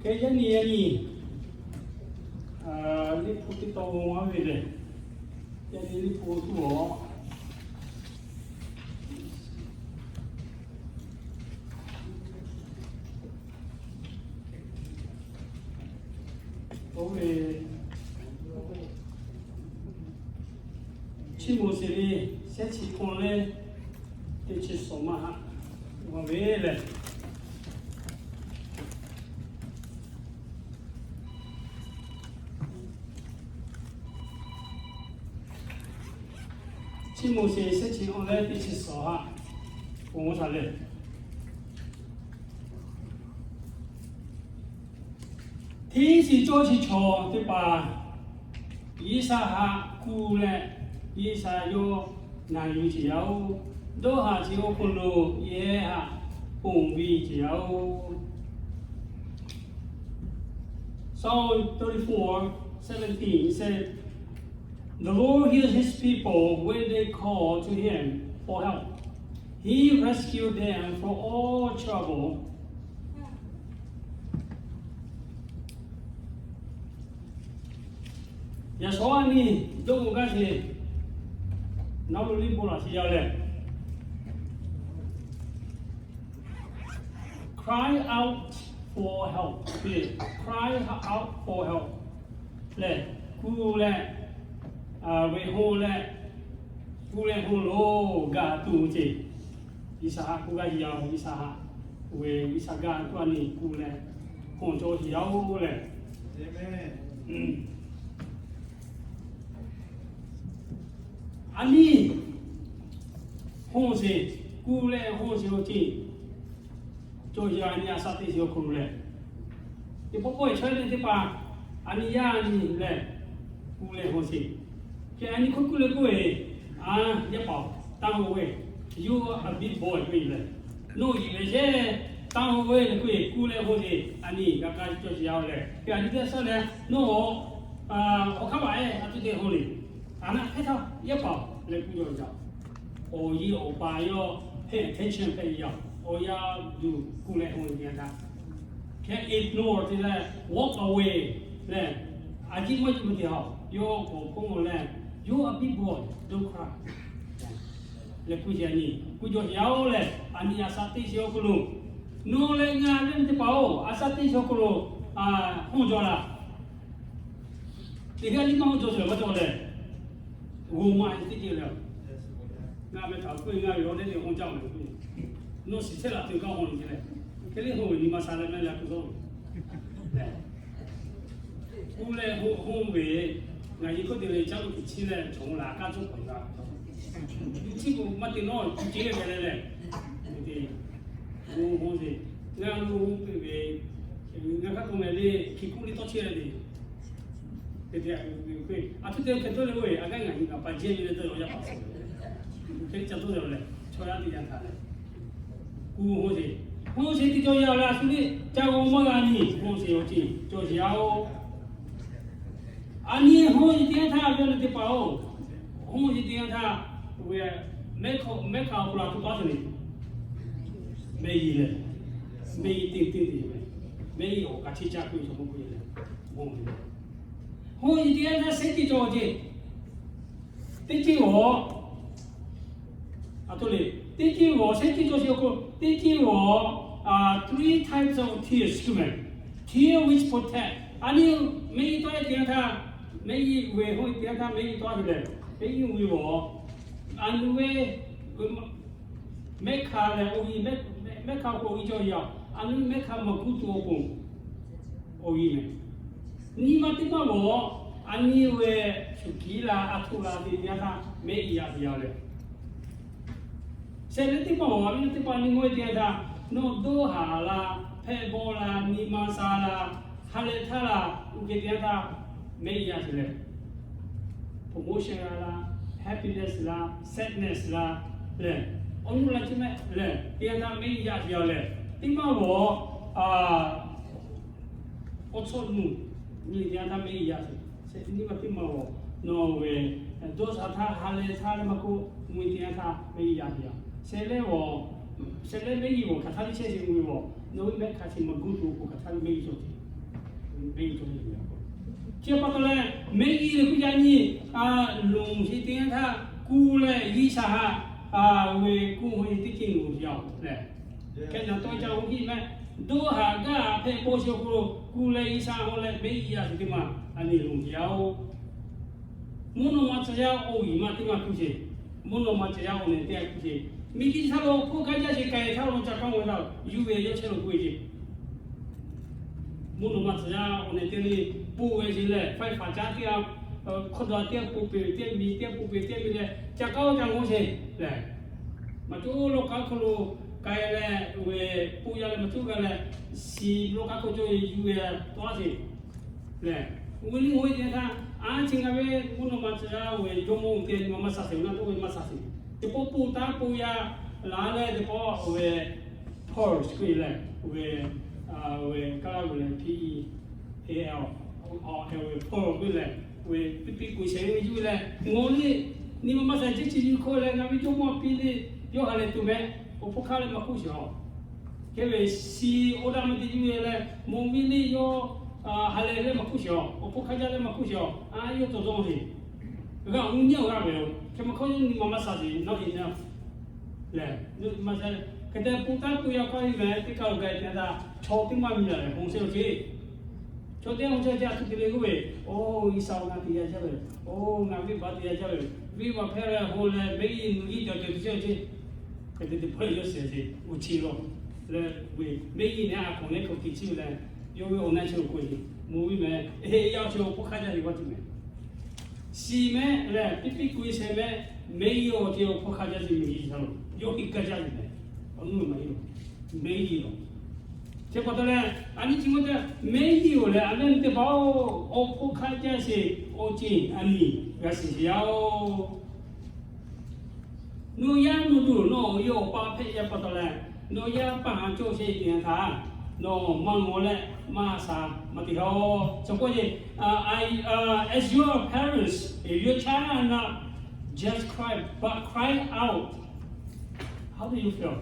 Hk'e yaˇ nyi yaˇ nyi, liꞈ hpu teˇ tawn g'aw ve lehˬ, yaˇ nyi liꞈ hpu tuˬ awˬ oˇ ve Chi Moˍseˍ ve shehˉ chi awˬ leh teˇ chi suhˍ maˇ haꞈ g'a ve lehˬ, Chi Moˍseˍ shehˉ chi awˬ leh teˇ chi suhˍ haꞈ k'oˆ taˍ leh, hteˇ shiˍ cawˇ chi chaw teˇ hpaˍ Yiˇsaˍ haꞈ kuˬ leh, Yiˇsaˍ yawˇ naˬ yuˬ ve ceˬ yaˇ oˬ, dawˇ haˍ chi awˬ hk'aw lo yehˇ haꞈ ponˬ ve ceˬ yaˇ oˬ. Psalm thirty-four seventeen said, The Lord hears his people when they call to him for help. He rescued them from all trouble. Yaꞈ shawˉ a nyi dawˇ k'o gaˇ sheˍ, nawˬ hui liꞈ bon laꞈ sheˍ yaˇ lehˬ, cry out for help, cry out for help lehˬ, kuˬ leh, ve hoˆ leh, kuˬ leh hoˆ lo gaˬ tuˬ ceˬ. Yiˇsaˍ haꞈ kuˬ gaˇ sheˍ yaˇ, Yiˇsaˍ haꞈ ve Yiˇsaˍ gaˇ tuˬ a nyi kuˬ leh hoˆ cawˇ sheˍ yaˇ oˬ lehˬ, a nyi hoˆ sheˍ, kuˬ leh hoˆ sheˍ awˬ ceˬ cawˇ sheˍ yaˇ, a nyi a shaꞈ teˇ sheˍ awˬ hk'aw lo lehˬ, teˇ pawˆ pawˆ e chaw yaˇ teˇ hpaˍ, a nyi yaˇ nyi lehˬ, kuˬ leh hoˆ sheˍ. Hk'e a nyi hk'oˆ kuˬ leh k'oˆ ve, a, yaˇ paˍ, taˇ hoˆ ve, you are a big boy k'oˆ ve lehˬ, nawˬ yiˬ ve sheˍ, taˇ hoˆ ve leh k'oˆ ve, kuˬ leh hoˆ sheˍ, a nyi g'a kaˇ cawˇ sheˍ yaˇ lehˬ. Hk'e a nyi teˇ shaˉ lehˬ, nawˬ awˬ hk'aˇ baˬ e a tuˬ te hoˆ le, a naˆ hk'e htaˇ yaˇ paˍ leh kuˬ cawˇ yaˇ. Awˬ yiˇ awˬ pa yawˇ pay attention hpehꞈ ve yaˇ, awˬ yanˇ duˬ kuˬ leh hoˆ ve teˇ yanˇ htaˇ, hk'e ignore te leh walk away lehˬ, a ciˉ maˇ ciˉ maˇ te haꞈ, yawˇ k'awꞈ hpoˇ leh, you are a big boy, don't cry leh kuˬ sheˍ a nyi, kuˬ cawˇ sheˍ yaˇ oˬ lehˬ, a nyi a shaꞈ teˇ sheˍ awˬ hk'aw lo, nawˬ leh ngaˬ leh teˇ hpaˍ oˬ, a shaꞈ teˇ sheˍ awˬ hk'aw lo hoˆ cawˇ laˇ. Teˇ g'aˇ liˇ maˇ hoˆ cawˇ sheˍ maˇ cawˇ lehˬ, g'oˇ maˇ teˇ ceuˬ lehˬ, ngaˬ meh htaꞈ k'oˆ ve, ngaˬ ve awˬ leh teˇ hoˆ caˇ ve, nawˬ shiˍ chehˇ laꞈ te kaˇ hoˆ ve ce lehˬ, hk'e le hoˆ ve nyi ma sha leh mehˆ leh kuˬ dawˇ ve lehˬ, kuˬ leh hoˆ ve, ngaˬ hui hkawˇ te ve caˇ lo tuˬ chi leh chaw laˬ kaˇ cawˇ paˍ g'a, tuˬ chi k'o maˇ te nawˇ tuˬ ce ve hpehꞈ leh lehˬ, g'oˇ hoˆ sheˍ, ngaˬ lo hoˆ ve, ngaˬ hk'a k'oˆ meh le, hkiˬ kuˆ liˇ tawˇ chehˇ ve le. Hk'e te, a htoꞈ te hk'e tawˇ leh oˇ ve, a gaˇ ngaˬ hui kaꞈ pa jehˇ ve leh tawˇ yaw yaˇ paˍ suh, hk'e le ca tawˇ yaw leh, chaw yaˇ teˇ yanˇ htaꞈ lehˬ, kuˬ hoˆ sheˍ, hoˆ sheˍ teˇ cawˇ yaˇ leh a shu le, ca g'aw maˇ g'a nyi, hoˆ sheˍ awˬ ceˬ cawˇ sheˍ yaˇ oˬ. A nyi hoˆ sheˍ teˇ yanˇ htaˇ ve a nyi teˇ hpaˍ oˬ, hoˆ sheˍ teˇ yanˇ htaˇ ve, mehˆ hk'aˆ awˬ hk'aw lo a htoꞈ pa tuˬ le, mehˆ yiˍ lehˬ, mehˆ yiˍ teˇ teˇ te ve, mehˆ yiˍ awˬ kaꞈ chi caˇ k'oˆ ve chaw mawˇ k'oˆ ve lehˬ, hoˆ sheˍ teˇ yanˇ htaˇ shehˉ teˇ cawˇ awˬ ceˬ, teˇ ceˇ g'awˬ, a htoꞈ le, teˇ ceˇ g'awˬ shehˉ teˇ cawˇ sheˍ awˬ hk'aw lo teˇ ceˇ g'awˬ, three types of tears, tear which protect. A nyi mehˆ yiˍ tawˆ e teˇ yanˇ htaˇ, mehˆ yiˍ ve hoˆ teˇ yanˇ htaˇ mehˆ yiˍ tawˆ e lehˬ, mehˆ yiˍ ve g'awˬ, a nu ve mehˆ hk'a lehˬ awˬ yiˍ, mehˆ hk'a awˬ hk'aw lo awˬ yiˍ cawˇ yaˇ, a nu mehˆ hk'a maˬ kuˉ tuˬ awˬ pon awˬ yiˍ mehˍ. Nyi ma teˇ maˇ g'awˬ, a nyi ve shuˍ kiˉ la, a htoꞈ la te teˇ yanˇ htaˇ mehˆ yiˍ yaˇ te yaˇ lehˬ, shehˍ leh teˇ maˇ g'awˬ, a nyi teˇ maˇ nyi g'awˬ e teˇ yanˇ htaˇ, nawˬ dawˇ haˍ la, hpehꞈ bawˆ la, nyi ma sha la, ha lehˬ htaˇ la, oˇ hk'e teˇ yanˇ htaˇ mehˆ yiˍ yaˇ te lehˬ, promotion la la, happiness la, sadness la lehˬ, awˬ nuˇ la chi mehˆ lehˬ, teˇ yanˇ htaˇ mehˆ yiˍ yaˇ te yaˇ lehˬ, teˇ maˇ g'awˬ, awˬ chawˇ nuˬ nyi teˇ yanˇ htaˇ mehˆ yiˍ yaˇ te, shehˍ nyi ma teˇ maˇ g'awˬ, nawˬ ve dawˇ sha htaˇ ha lehˬ htaˇ leh maˇ k'oˆ, nyi teˇ yanˇ htaˇ mehˆ yiˍ yaˇ te yaˇ. Shehˍ leh g'awˬ, shehˍ leh mehˆ yiˍ g'awˬ hk'aˬ htaˇ le chehˇ sheˍ nyi ve g'awˬ, nawˬ ve mehˆ hk'a chi maˬ guˇ tuˬ awˬ pon hk'aˬ htaˇ le mehˆ yiˍ cawˬ te Chi pa taw leh, mehˆ g'uˇ leh kuˇ jaˇ nyi, a, lonˬ sheˍ te htaˇ, kuˬ leh G'uiˬsha haꞈ, a, ve kuˬ hui teˇ ceuˬ lonˬ sheˍ yaˇ-oˬ lehˬ, hk'e naˬ tawˇ ca oˇ hiˆ mehˆ, doˇ haꞈ gaˇ haꞈ hpehꞈ paw sheˍ awˬ hk'aw lo kuˬ leh G'uiˬsha haꞈ leh mehˆ g'uˇ yaˇ sheˍ teˇ maˬ a nyi lonˬ sheˍ yaˇ-oˬ. Mvuhˇ naw ma tcuh yaˇ awˬ yiˍ ma teˇ maˬ kuˬ sheˍ. Mvuhˇ naw ma tcuh yaˇ awˬ nehˬ teˇ g'aˇ kuˬ sheˍ. Miˬguiˬ chi htaˇ lo hk'oˆ gaˇ jaˇ sheˍ k'ai htaˇ lo ca kaˇ ve htaˇ yuˬ ve yawˇ chehˇ lo k'oˆ ve ceˇ. Mvuhˇ naw ma tcuh yaˇ awˬ nehˬ teˇ g'aˇ le, po ve sheˍ lehˬ, faiˉ faˍ caˉ teˇ g'aˇ, hkawˇ daꞈ teˇ g'aˇ po peuˬ teˇ g'aˇ, miˬ teˇ g'aˇ po peuˬ teˇ g'aˇ ve leh, ca kaˇ oˇ ca ngawˬ sheˍ lehˬ, maˇ cawˬ lawˇ k'aˉ hk'aw lo k'ai leh, oˇ ve po yaˇ leh maˇ cawˬ g'a leh, shiˍ lawˇ k'aˉ hk'aw cawˬ ve yuˬ ve tawˇ sheˍ lehˬ, oˇ ve liˇ oˇ ve te htaˇ, a chi ngaˬ ve mvuhˇ naw ma tcuh yaˇ ve jawˇmawˇ te nyi ma maˇ sha sheˍ, naˆ toˆ ve maˇ sha sheˍ. Teˇ pawˆ po taˉ po yaˇ la leh teˇ pawˆ oˇ ve pearl k'oˆ leh, oˇ ve, oˇ ve kaˇ laˇ ve lehˬ, P E A L, oˇ ve pearl k'oˆ leh, oˇ ve piˇ piˇ k'oꞈ shehˍ ve yuˬ leh, ngaˬ le, nyi ma maˇ sha ceˇ chi yuˬ hkawˇ leh ngaˬ ve jawˇmawˇ piˇ le, yawˇ ha lehˬ tuˬ meh, awˬ hpawˇ hk'aˇ leh maˇ hk'oˆ sheˍ-oˬ. Hk'e ve shiˍ awˬ daꞈ maˇ te yuˬ ve leh, mawˬ ve le yawˇ ha lehˬ leh maˇ hk'oˆ sheˍ-oˬ, awˬ hpawˇ hk'aˇ jaˇ leh maˇ hk'oˆ sheˍ-oˬ, a yawˇ tawˬ dawˇ ve g'a uˉ nyi awˬ g'aˇ ve yoˬ. Hk'e maˇ hk'oˆ nyi ma maˇ sha sheˍ, naˆ e naˆ lehˬ, maˇ sha. Hk'e te po taˉ po yaˇ k'aˉ ve meh teˇ kaˇ lo ga e te htaˇ, chaw teˇ maˇ miˬ yaˇ lehˬ hon sheˍ-oˬ ceˇ. Chaw teˇ g'aˇ hon chehˇ chehˇ a htoꞈ te le k'oˆ ve, oˇ, G'uiˬsha ngaˬ te yaˇ jaˇ ve, oˇ, ngaˬ venˇbaˆ te yaˇ jaˇ ve, venˇbaˆ hpehˇ leh hon leh mehˆ g'uˇ nuˬ g'uˇ cawˬ cawˬ te chehˇ-oˬ ceˇ. Hk'e te teˇ hpaˍ yawˇ shehˍ sheˍ, oˇ chi lo leh ve mehˆ g'uˇ nehˬ a hkawnˍ leh hkawꞈ kiˬ chi ve leh, yawˇ ve awˬ na chi lo k'oˆ ve, mawˬ ve meh, eˬ, yaˇ chi awˬ hpawˇ hk'aˇ jaˇ ve g'aˇ tuˬ meh. Shiˍ meh lehˬ, piˇ piˇ k'oꞈ e shehˍ meh, mehˆ g'uˇ awˬ ceuˬ awˬ hpawˇ hk'aˇ jaˇ ve mehˬ G'uiˬsha lo, yawˇ hui gaˇ jaˇ ve meh, awˬ nuˇ maˇ heˆ lo, mehˆ g'uˇ lo. Chi pa taw leh, a nyi chi mawˇ te, mehˆ g'uˇ-oˬ lehˬ, a mehˆ teˇ hpaˍ-oˬ, awˬ hpawˇ hk'aˇ jaˇ sheˍ awˬ ceuˬ a nyi g'a shiˍ sheˍ yaˇ-oˬ. Nawˬ yaˇ nawˬ duˬ nawˬ awˬ e awˬ pa hpehꞈ yaˇ pa taw leh, nawˬ yaˇ paˍ haˍ cawˇ sheˍ te htaˇ, nawˬ maˇ ngawˬ leh maˇ sha maˇ te hawˇ. Chi k'oˆ ve, as your parents, if your child are not just cry but cry out, how do you feel?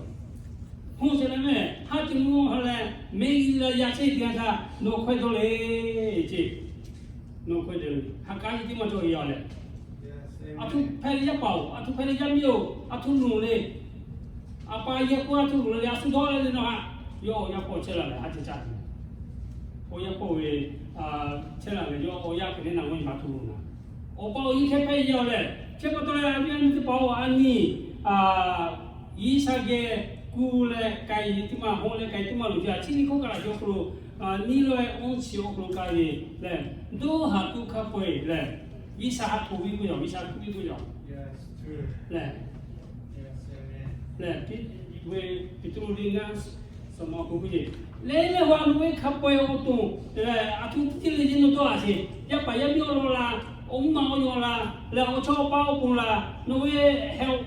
Hon sheˍ leh meh, ha te mvuhˇ ha leh, mehˆ g'uˇ leh yaˇ chehˇ te htaˇ nawˬ hkawehˇ dawˇ le ceˇ. Nawˬ hkawehˇ dawˇ le. Ha k'aˉ nyi teˇ maˇ cawˬ ve yaˇ lehˬ, a htoꞈ hpehꞈ le yaˇ paˍ-oˬ, a htoꞈ hpehꞈ le yaˇ miˇ-oˬ, a htoꞈ lonˬ le. A pa yehˬ k'oˆ a htoꞈ lonˬ le, a shu dawˇ le le nawˬ haꞈ. Yawˇ awˬ yaˇ paw chehˇ la lehˬ, ha te caˇ te. Awˬ yaˇ paw ve chehˇ la lehˬ, yawˇ awˬ yaˇ hk'e neˉ na g'awˇ nyi ma htoꞈ lonˬ na. Awˬ pa awˬ e hk'e hpehꞈ yaˇ lehˬ, chi pa taw leh a viˉ a nyi teˇ hpaˍ-oˬ, a nyi G'uiˬsha geh kuˬ leh k'ai teˇ maˇ, hawˆ leh k'ai teˇ maˇ loˬ jaˇ. Chi nyi hkawˇ kaꞈ laꞈ jaw awˬ hk'aw lo, nyiˇ laweh awˇ chi awˬ hk'aw lo k'ai ve lehˬ, doˇ haꞈ tuˬ hk'a peu-eˬ lehˬ, G'uiˬsha haꞈ htoꞈ ve k'oˆ yaˬ, G'uiˬsha htoꞈ ve k'oˆ yaˬ lehˬ, lehˬ, ve Peˍtruˆ liˇ ngaˇ suhˍ ma awˬ hk'aw lo k'oˆ ve, lehˬ lehˬ, nawˬ ve hk'a peu-eˬ awˬ to lehˬ, a htoꞈ teˇ ceuˬ le ce nawˬ dawˇ haꞈ sheˍ. Yaˇ paˍ yaˇ miˇ awˬ lawn la, awˬ mvuhˇ ma awˬ yaw la, lehˬ awˬ chawˇ paˇ awˬ pon la, nawˬ ve health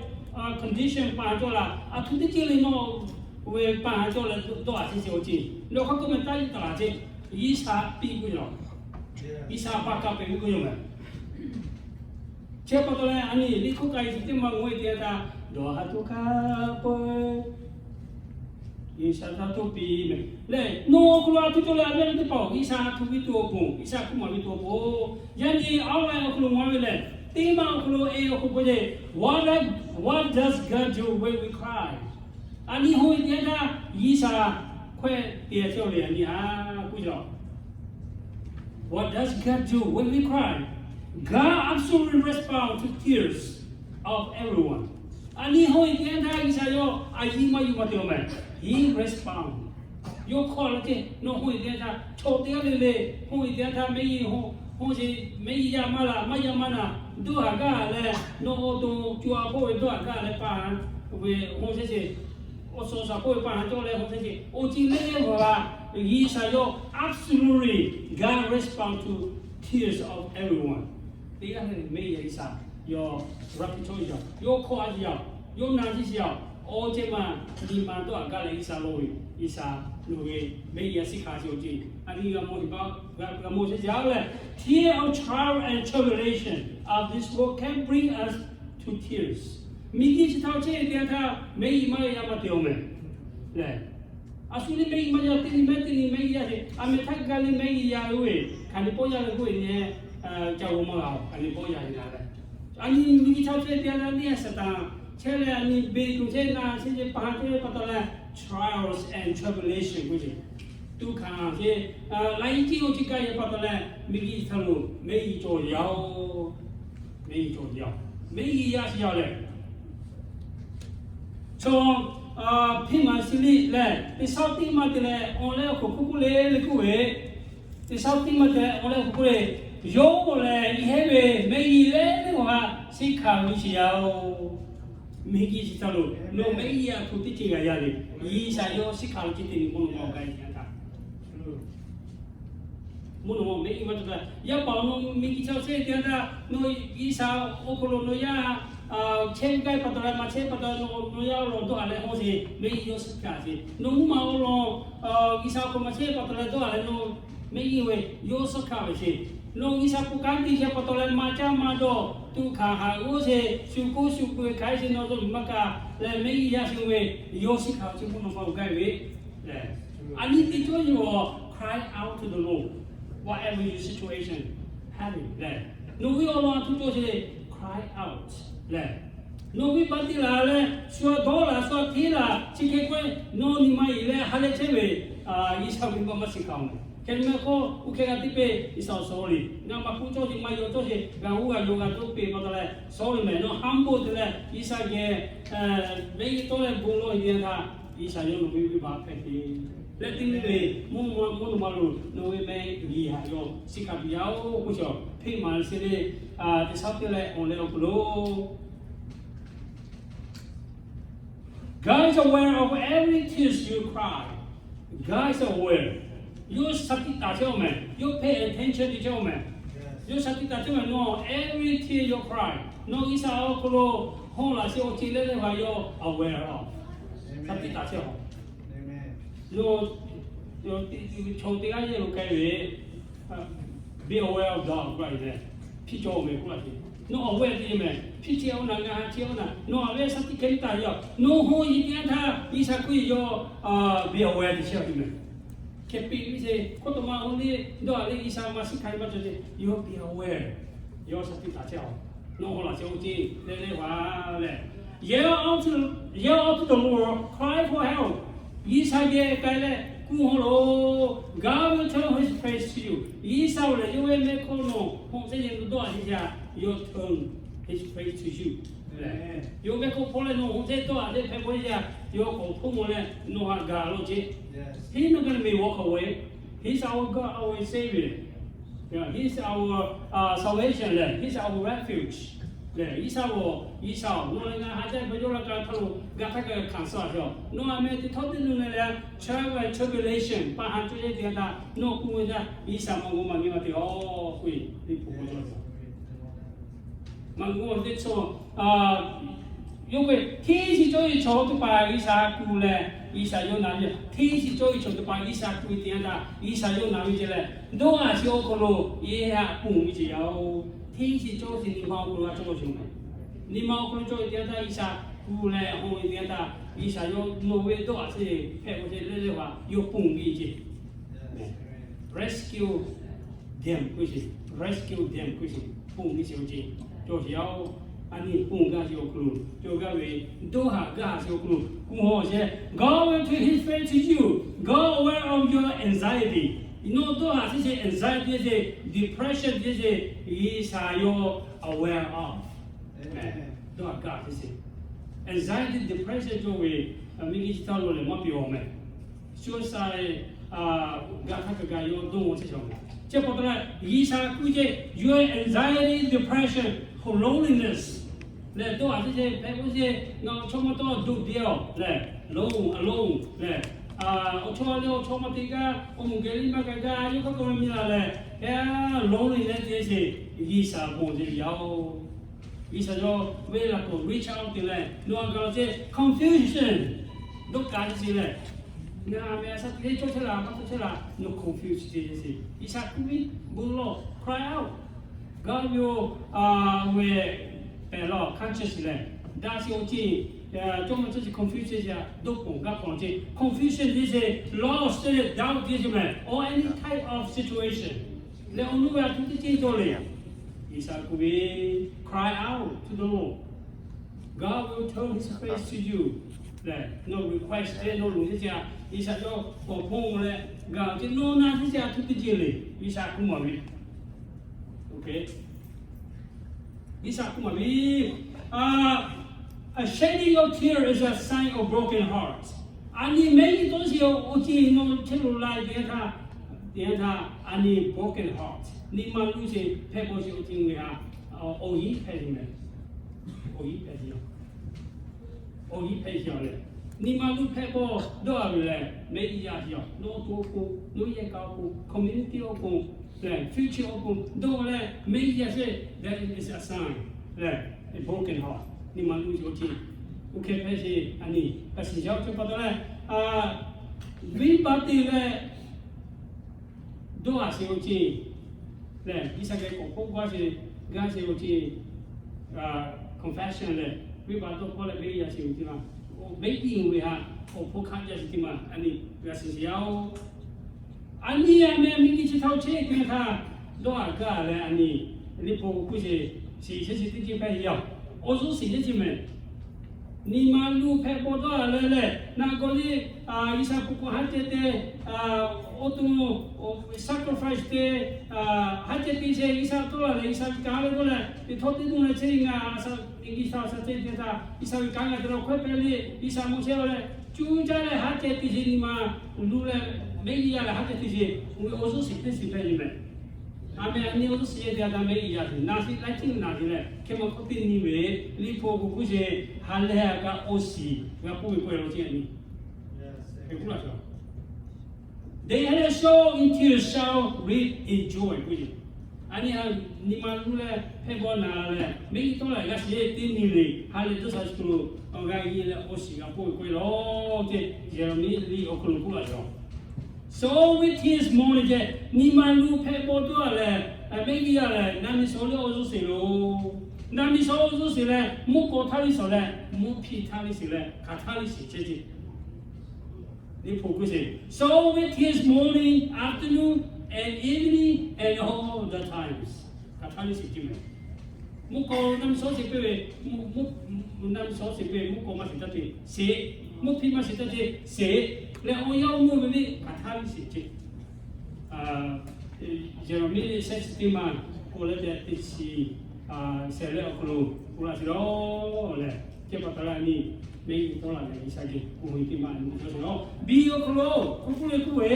condition paˍ haˍ cawˇ la, a htoꞈ teˇ ceuˬ le nawˬ ve paˍ haˍ cawˇ leh dawˇ haꞈ sheˍ sheˍ awˬ ceuˬ nawˬ hk'a peu-eˬ taˇ yuˬ taˍ laˬ ceˇ. G'uiˬsha piˇ k'oˆ yaˬ, G'uiˬsha pa ka pehˍ ve k'oˆ yaˬ meh. Chi pa taw leh a nyi liꞈ hkawˇ k'ai chi teˇ maˇ g'awˇ e te htaˇ, dawˇ haꞈ tuˬ hk'a peu-eˬ G'uiˬsha htaꞈ htoˆ piˇ meh lehˬ, nawˬ awˬ hk'aw lo a htoꞈ cawˬ leh a viˉ a nyi teˇ hpaˍ-oˬ, G'uiˬsha htoꞈ ve tuˬ awˬ pon, G'uiˬsha hkuˇ maˍ ve tuˬ awˬ pon, yaˇ nyi awˉ leh awˬ hk'aw lo g'awˇ ve lehˬ, teˇ maˇ awˬ hk'aw lo e awˬ hk'aw lo k'oˆ ve, what does, what does God do when we cry? A nyi hawˇ ve te htaˇ G'uiˬsha hkawehˇ te chehˇ ve a nyi a k'oˆ yaˬ. What does God do when we cry? God absolutely responds to tears of everyone. A nyi hawˇ ve te htaˇ G'uiˬsha yawˇ a yiˇ maˇ yuˬ maˇ te-oˬ meh. He responds. Yawˇ hkawˇ la ceˇ, nawˬ hawˇ ve te htaˇ chaw teˇ g'aˇ le le, hawˇ ve te htaˇ mehˆ g'uˇ, hawˇ sheˍ, mehˆ g'uˇ yaˇ maˇ la, maˇ yaˇ maˇ na, doˇ haꞈ gaˇ leh, nawˬ awˬ to co a hpawˇ ve doˇ haꞈ gaˇ leh pa haˍ ve hawˇ sheˍ sheˍ, awˬ suhˍ shaˍ hpawˇ ve pa haˍ cawˇ leh hawˇ sheˍ sheˍ, awˬ ceuˬ le le hawˇ la, G'uiˬsha yawˇ absolutely, God responds to tears of everyone. Teˇ g'aˇ le le mehˆ g'uˇ yaˇ G'uiˬsha yawˇ raˇ piˇ cawˇ yaˇ, yawˇ hkawˇ a yaˇ, yawˇ na ciˇ shiˍ yaˇ, awˬ ceuˬ maˇ nyi ma dawˇ haꞈ gaˇ leh G'uiˬsha lo ve, G'uiˬsha lo ve, mehˆ g'uˇ yaˇ shiˍ hk'a sheˍ awˬ ceuˬ a nyi g'a mawˬ heˍ ba, g'a mawˬ sheˍ jaˇ leh, tear of trial and tribulation of this world can bring us to tears. Miˬguiˬ chi htaꞈ chehˇ te htaˇ mehˆ g'uˇ maˇ g'a maˇ te-oˬ meh lehˬ, A shu le mehˆ g'iˇ maˇ yaˇ, teˇ nyi mehˆ teˇ nyi mehˆ g'iˇ yaˇ sheˍ, a meh htaˇ gaˇ le mehˆ g'iˇ yaˇ ve, hk'aˬ nyi pawˆ yaˇ ve k'oˆ ve nyi, ca g'aw maˇ g'a-oˬ, hk'aˬ nyi pawˆ yaˇ ve g'a leh. A nyi miˬ guiˬ chaw chehˇ te a, a nyi Saˍtanˍ chehˇ leh a nyi beˬ tuˬ chehˇ na chehˇ ve pa ha te ve pa taw leh, trials and tribulation k'oˆ ve, tuꞈ hkanˍ ve, laiˉ ciˉ oˇ chi gaˇ ve pa taw leh, miˬ guiˬ htaꞈ lo mehˆ g'iˇ cawˬ yaˇ-oˬ, mehˆ g'iˇ cawˬ yaˇ, mehˆ g'iˇ yaˇ sheˍ yaˇ leh Chaw, hpeˇ maˍ siˍ liˆ lehˬ, teˇ shaˉ teˇ maˇ te leh awˬ leh awˬ hk'aw hk'oˆ k'oˆ le le k'oˆ ve, teˇ shaˉ teˇ maˇ te leh awˬ leh awˬ hk'aw k'oˆ le, yawˇ k'o lehˬ, yehˇ ve mehˆ g'iˇ leh teˇ g'aˇ ha shiˍ hkanˍ ve sheˍ yaˇ-oˬ. Miˬ guiˬ chi htaꞈ lo nawˬ mehˆ g'iˇ yaˇ htaꞈ teˇ ceuˬ g'a yaˇ le, G'uiˬ sha yawˇ shiˍ hkanˍ ve chi teˇ nyi mvuhˇ naw ma awˬ gaˇ nyi a htaˇ mvuhˇ naw ma mehˆ g'iˇ maˇ cawˬ htaˇ, yaˇ paˍ awˬ nawˬ miˬ guiˬ chaw chehˇ te a htaˇ, nawˬ G'uiˬ sha awˬ hk'aw lo nawˬ yaˇ chehˇ ve gaˇ ve pa taw leh, maˇ chehˇ pa taw, nawˬ yaˇ awˬ lawn dawˇ haˍ leh hawˇ sheˍ, mehˆ g'iˇ yawˇ shiˍ hkanˍ sheˍ. Nawˬ mvuhˇ maˬ awˬ lawn G'uiˬ sha awˬ hk'aw maˇ chehˇ pa taw leh dawˇ haˍ leh nawˬ mehˆ g'iˇ ve yawˇ shiˍ hkanˍ ve sheˍ. Nawˬ G'uiˬ sha pon kanˉ te chehˇ pa taw leh maˇ caˇ maˇ dawˇ tuꞈ hkanˍ haꞈ g'awˇ sheˍ, shu k'oˆ shu peuˬ hk'aˬ hk'e sheˍ nawˬ dawˇ miˬ maˇ kaꞈ leh mehˆ g'iˇ yaˇ sheˍ ve, yawˇ shiˍ hkanˍ ve chi mvuhˇ naw ma awˬ gaˇ ve le. A nyi teˇ cawˇ yawˇ, cry out to the Lord, whatever your situation, ha le. Nawˬ ve awˬ lawn a htoꞈ cawˇ sheˍ, cry out le. Nawˬ ve baˬ te laˬ leh, shu a dawˇ laˬ, shu a hteˇ laˬ, chi hk'e k'oˆ, nawˬ nyi ma yeˬ leh ha leh chehˇ ve, G'uiˬ sha ve maˇ maˇ shiˍ hkanˍ-oˬ mehˍ. Hk'e meh hk'oˆ, oˇ hk'e g'a te piˇ, G'uiˬ sha awˬ suhˍ le, ngaˬ maˇ k'oˆ cawˇ sheˍ, maˇ yaw cawˇ sheˍ, g'a oˇ g'a yaw g'a dawˇ piˇ pa taw leh suhˍ le mehˍ. Nawˬ ha bon te leh G'uiˬ sha geh mehˆ g'iˇ tawˆ leh bon lawˬ ve htaˇ, G'uiˬ sha yawˇ nawˬ ve venˇ baˆ hpehꞈ te leh teˇ nyi le, mvuhˇ naw ma lo nawˬ ve mehˆ g'iˇ haꞈ yawˇ shiˍ hkanˍ tuˬ yaˇ-oˬ k'oˆ ve, hpeˇ maˍ siˍ liˆ teˇ shaˉ teˇ leh awˬ leh awˬ hk'aw lo God is aware of every tears you cry. God is aware. Yawˇ sha tiꞈ taˍ chehˇ-oˬ mehˍ. Yawˇ pay attention te chehˇ-oˬ mehˍ. Yawˇ sha tiꞈ taˍ chehˇ mehˍ. Nawˬ every tear you cry, nawˬ G'uiˬ sha awˬ hk'aw lo hawˇ laꞈ sheˍ awˬ ceuˬ leh leh haꞈ yawˇ awˬ ve a sha tiꞈ taˍ chehˇ-oˬ. Nawˬ chaw teˇ g'aˇ yehˬ lo k'ai ve, be aware of God k'oˆ laˇ ve lehˬ, hpiˇ cawˇ mehˍ k'oˆ laˇ ve. Nawˬ awˬ ve te mehˍ, hpiˇ chehˇ-oˬ naˍ, ngaˬ ha chehˇ-oˬ naˍ, nawˬ awˬ ve sha tiꞈ hkeh taˍ ve yoˬ. Nawˬ hawˇ yeˬ te a htaˇ G'uiˬ sha k'oˆ ve yawˇ be aware te chehˇ ve mehˍ. Hkeh piˇ ve sheˍ, hk'oˆ taw ma hawˇ le, dawˇ haˍ leh G'uiˬ sha maˇ shiˍ hk'aˬ hk'e maˇ cawˬ te, yawˇ be aware, yawˇ sha tiꞈ taˍ chehˇ-oˬ. Nawˬ hawˇ laꞈ sheˍ awˬ ceuˬ leh leh haꞈ lehˬ, yell out to, yell out to the Lord, cry for help. G'uiˬ sha geh k'ai leh kuˬ hawˇ loˬ. God will turn his face to you. G'uiˬ sha lehˬ yawˇ ve mehˆ hkawˇ nawˬ hawˇ chehˇ leh dawˇ haˍ sheˍ, yawˇ turn his face to you. Yawˇ mehˆ hkawˇ hpawˇ leh nawˬ hawˇ chehˇ dawˇ haˍ leh hpehꞈ k'oˆ ve, yawˇ k'awꞈ hpawˇ mawˬ leh nawˬ haꞈ gaˬ lo ce. He's not gonna be walk away. He's our God, our Savior. He's our salvation lehˬ, He's our refuge lehˬ, G'uiˬ sha-oˬ, G'uiˬ sha-oˬ, nawˬ leh ngaˬ ha jaˇ ve yawˇ laˇ ka htaˇ lo g'a htaˇ kaꞈ hkanˍ suh a ve yoˬ. Nawˬ aˬ meh teˇ htawˇ teˇ nu leh leh, trial and tribulation pa ha cawˇ yehˇ te a htaˇ, nawˬ k'oˆ ve htaˇ G'uiˬ sha maˇ g'awˇ maˇ nyi ma te awˬ k'oˆ ve, teˇ hpu k'oˆ cawˇ ve. Maˇ g'awˇ teˇ chaw, yawˇ k'oˆ ve, hteˇ shiˍ cawˇ ve chaw teˇ hpaˍ G'uiˬ sha kuˬ leh, G'uiˬ sha yawˇ na ve, hteˇ shiˍ cawˇ ve chaw teˇ hpaˍ G'uiˬ sha kuˬ ve te a htaˇ, G'uiˬ sha yawˇ na ve ce leh, dawˇ haˍ sheˍ awˬ hk'aw lo yehˬ haꞈ ponˬ ve ce yaˇ-oˬ. Hteˇ shiˍ cawˇ sheˍ nyi ma awˬ hk'aw lo a cawˇ ve yoˬ mehˍ. Nyi ma awˬ hk'aw lo cawˇ ve te a htaˇ G'uiˬ sha kuˬ leh hawˇ ve te a htaˇ, G'uiˬ sha yawˇ nawˬ ve dawˇ haˍ sheˍ hpehꞈ k'o ce leh leh haꞈ yawˇ ponˬ ve ce. Rescue them k'oˆ sheˍ, rescue them k'oˆ sheˍ, ponˬ ve sheˍ awˬ ceuˬ cawˬ sheˍ yaˇ-oˬ. A nyi ponˬ gaˇ sheˍ awˬ hk'aw lo cawˬ gaˇ ve, dawˇ haˍ gaˇ sheˍ awˬ hk'aw lo kuˬ hawˇ sheˍ. God will turn his face to you. God aware of your anxiety. Nawˬ dawˇ haˍ sheˍ ce, anxiety ce, depression ce ce, G'uiˬ sha yawˇ aware of. Dawˇ haˍ gaˇ sheˍ ce. Anxiety, depression cawˬ ve, miˬ guiˬ chi htaˇ lo lehˬ maˇ piˇ-oˬ mehˍ. Suicide, gaˬ htaˇ kaꞈ gaˬ yawˇ dawˇ mawˬ chehˇ cawˬ mehˍ. Chi pa taw leh G'uiˬ sha k'oˆ ce, your anxiety, depression, or loneliness lehˬ, dawˇ haˍ sheˍ ce, hpehꞈ k'oˆ ce, ngaˬ awˬ chawˇ maˇ tawˇ duˬ deˇ-oˬ lehˬ, alone, alone lehˬ, awˬ chawˇ leh awˬ chawˇ maˇ te gaˇ, awˬ moˍ geh liˇ maˇ gaˬ gaˇ, yawˇ hk'aˇ k'awꞈ meh miˬ la lehˬ, hk'e loneliness te ce, G'uiˬ sha ponˬ ce yaˇ-oˬ. G'uiˬ sha yawˇ ve laꞈ k'awꞈ reach out te leh, nawˬ a gaˬ la ce, confusion dawˇ kaꞈ ce lehˬ, ngaˬ meh a sha teˇ cawˇ chehˇ laˬ, maˇ cawˇ chehˇ laˬ, nawˬ confuse te ce. G'uiˬ sha k'oˆ ve, bon lawˬ, cry out. Gaˇ ve-oˬ, ve pehˬ lawˬ, conscience lehˬ, daꞈ sheˍ awˬ ceuˬ Jawˇmawˇ chi confusion chi a, dawˇ ponˬ gaˇ ponˬ ce, confusion ce, lost ce, doubt ce meh, or any type of situation. Leh awˬ nuˇ ve a htoꞈ teˇ ceuˬ cawˬ le. G'uiˬsha k'oˆ ve, cry out to the Lord. God will turn his face to you. Leh nawˬ request ce, nawˬ loˬ ce a, G'uiˬsha yawˇ k'awꞈ hponˇ leh gaˬ ce, nawˬ na ce a htoꞈ teˇ ceuˬ le. G'uiˬsha k'oˆ maˍ ve. G'uiˬsha k'oˆ maˍ ve, a, shedding of tear is a sign of broken heart. A nyi mehˉ nyi tawˇ sheˍ awˬ ceuˬ nawˬ chehˇ lo la ve teˇ yanˇ htaˇ, teˇ yanˇ htaˇ a nyi broken heart, nyi ma luˇ sheˍ hpehꞈ bawˬ sheˍ awˬ ceuˬ ve a, awˬ hiˉ hpehꞈ ve meh. Awˬ hiˉ hpehꞈ ve a. Awˬ hiˉ hpehꞈ ve a leh, nyi ma luˇ hpehꞈ bawˬ dawˇ a ve lehˬ, mehˆ g'uˇ yaˇ ve a, nawˬ to awˬ pon, nawˬ yehˬ kaꞈ awˬ pon, community awˬ pon, leh future awˬ pon dawˇ leh mehˆ g'uˇ yaˇ sheˍ, that is a sign leh, a broken heart, nyi ma luˇ sheˍ awˬ ceuˬ. Oˇ hk'e hpehꞈ sheˍ a nyi, a shiˍ yaˇ awˬ ceuˬ pa taw leh, a, venˇbaˆ te leh dawˇ a sheˍ awˬ ceuˬ lehˬ, G'uiˬsha geh k'awꞈ k'oˆ gaˇ sheˍ, gaˇ sheˍ awˬ ceuˬ, confession lehˬ, venˇbaˆ dawˇ hpawˇ leh mehˆ g'uˇ yaˇ sheˍ awˬ ceuˬ ma, mehˆ g'uˇ ve htaꞈ awˬ hpon hk'aˆ jaˇ sheˍ ceuˬ ma a nyi, g'a shiˍ shiˍ yaˇ oˬ. A nyi a meh miˬguiˬ chi htaꞈ chehˇ ve htaꞈ dawˇ a gaˇ leh a nyi, liꞈ hpu k'oˆ sheˍ, shiˍ chehˇ sheˍ teˇ ceuˬ hpehꞈ ve yoˬ. Awˬ zuhˇ shiˍ chehˇ sheˍ meh. Nyi ma luˇ hpehꞈ bawˬ dawˇ a leh leh, naˬ gawˬ le, G'uiˬsha hpu k'o haˉ ceh te, oˇ to, sacrifice te, haˉ ceh te sheˍ, G'uiˬsha tawˇ laˬ leh G'uiˬsha ve kanˉ leh dawˇ leh, teˇ htawˇ teˇ nuˇ leh chehˇ ve ngaˬ, G'uiˬsha ve kanˉ ngaˬ te la hkawehˇ pehˇ le, G'uiˬsha ve kanˉ ngaˬ te la hkawehˇ pehˇ le, G'uiˬsha maˇ chehˇ leh, cuˇ caˇ leh haˉ ceh te sheˍ nyi ma luˇ leh, mehˆ g'uˇ yaˇ leh haˉ ceh te sheˍ, oˇ ve awˬ zuhˇ shiˍ teˇ shiˍ hpehꞈ ve meh. A meh a nyi awˬ zuhˇ shiˍ yehˇ te a taˇ mehˆ g'uˇ yaˇ sheˍ, na shiˍ laiˉ ceuˬ na shiˍ leh, hk'e ma hk'oˆ teˇ nyi ve, liꞈ hpu k'o k'oˆ sheˍ, ha lehˬ a kaꞈ awˬ shiˍ g'a k'oˆ ve k'oˆ e lo ceh a nyi. Hk'e k'oˆ laˇ sheˍ. They that sow in tears shall reap in joy k'oˆ ve. A nyi a, nyi ma luˇ leh hpehˇ baw na leh mehˆ g'uˇ tawˇ leh g'a shiˍ teˇ nyi le, ha lehˬ dawˇ sha shu lo, awˬ g'a nyi leh awˬ shiˍ g'a k'oˆ ve k'oˆ e lo ceh, Yeˍraˍmiˆ liꞈ awˬ hk'aw lo k'oˆ laˇ sheˍ. Sow with tears mourning ceh, nyi ma luˇ hpehˇ baw dawˇ a leh, mehˆ g'uˇ yaˇ lehˬ na miˬ shawˍ leh awˬ zuhˇ shiˍ lo, na miˬ shawˍ awˬ zuhˇ shiˍ leh mvuhˇ k'aw htaˇ liˇ shawˍ leh mvuhˇ hpiˇ htaˇ liˇ shiˍ leh hk'aˬ htaˇ liˇ shiˍ chehˇ ce. Liꞈ hpu k'oˆ sheˍ, sow with tears mourning afternoon and evening and all the times. Hk'aˬ htaˇ liˇ shiˍ ce meh. Mvuhˇ k'aw na miˬ shawˍ shiˍ piˇ ve, mvuhˇ, na miˬ shawˍ shiˍ piˇ ve mvuhˇ k'aw maˇ shiˍ taˇ te sheˍ, mvuhˇ hpiˇ maˇ shiˍ taˇ te sheˍ, leh awˬ yanˇ oˇ mvuhˇ ve liˇ hk'aˬ htaˇ liˇ shiˍ ce. Yeˍraˍmiˆ liꞈ shehˆ chi teˇ ma k'oˆ leh te teˇ chi shehˍ leh awˬ hk'aw lo k'oˆ laˇ sheˍ lawˬ lehˬ, ceh pa taw leh a nyi, mehˆ g'uˇ tawˇ laˬ leh G'uiˬsha geh k'oˆ ve teˇ ma a nyi cawˬ sheˍ lawˬ. Biˇ awˬ hk'aw lo k'oˆ k'oˆ le k'oˆ ve,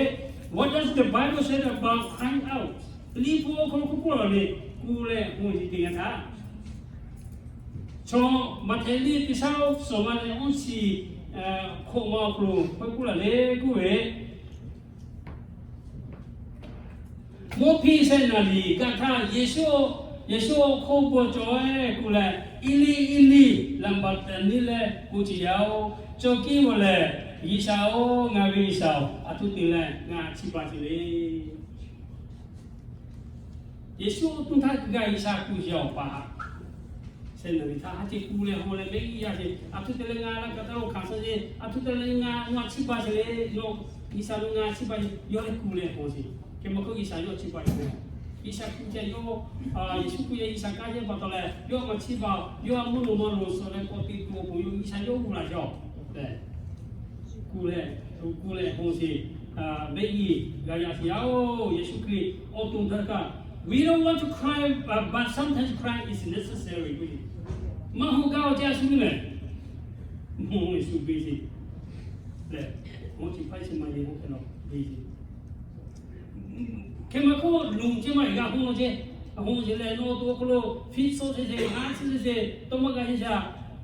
what does the Bible say about crying out? Liꞈ hpu awˬ hk'aw lo k'oˆ k'oˆ laˬ le, k'oˆ leh k'oˆ ve teˇ yanˇ htaˇ, chaw Maꞈhtehˍ liꞈ teˇ shaˉ shawˍ ma leh awˇ chi hk'oˆ ma awˬ hk'aw lo k'oˆ k'oˆ laˬ le k'oˆ ve, mvuhˇ hpiˇ shehˆ naˍ riˍ gaˬ htaˇ, Yeˍsuˆ, Yeˍsuˆ awˬ hk'oˆ bawˬ cawˬ e k'oˆ leh, Eˇliˇ, Eˇliˇ, laˍmaˍ taˍniˆ leh k'oˆ ce yaˇ oˬ. Cawˬ kiˇ ve lehˬ, G'uiˬsha oˬ, ngaˬ ve G'uiˬsha oˬ, a htoꞈ te leh ngaˬ chiˇ baˬ ce le. Yeˍsuˆ awˬ to htaˇ g'a G'uiˬsha kuˬ yaˇ awˬ pa shehˆ naˍ riˍ htaˇ haˉ ceh kuˬ leh haw leh mehˆ g'uˇ yaˇ ce, a htoꞈ te leh ngaˬ laꞈ kaꞈ taˇ lo hkanˍ suh ce, a htoꞈ te leh ngaˬ ngaˬ chiˇ baˬ ce le, nawˬ G'uiˬsha lo ngaˬ chiˇ baˬ ce, yawˇ leh kuˬ leh haw ce. Hk'e ma hk'oˆ G'uiˬsha yawˇ chiˇ baˬ ce. G'uiˬsha kuˬ ce yawˇ, Yeˍsuˆ kuˬ yaˇ G'uiˬsha kaˇ ce pa taw leh, yawˇ maˇ chiˇ baˬ, yawˇ a mvuhˇ naw ma lo suh leh k'awꞈ te tuˬ awˬ pon yawˇ G'uiˬsha yawˇ g'uˇ laˬ ce. Kuˬ leh, kuˬ leh haw ce, mehˆ g'uˇ g'a yaꞈ sheˍ yaˇ oˬ, Yeˍsuˆ Hkriꞈ awˬ to htaˇ kaꞈ, we don't want to cry, but sometimes crying is necessary k'oˆ ce. Maˇ haw gaˇ awˬ ce a shu mehˍ. Mvuhˇ Yeˍsuˆ ve ce lehˬ, awˬ chi hpaˇ chi ma ye k'oˆ hk'e la ve ce. Hk'e ma hk'oˆ lo ce maˇ g'a haw ce, haw ce leh nawˬ to awˬ hk'aw lo hpiˇ suh ce ce, haˉ suh ce ce, tawˇ maˇ g'a ce ce,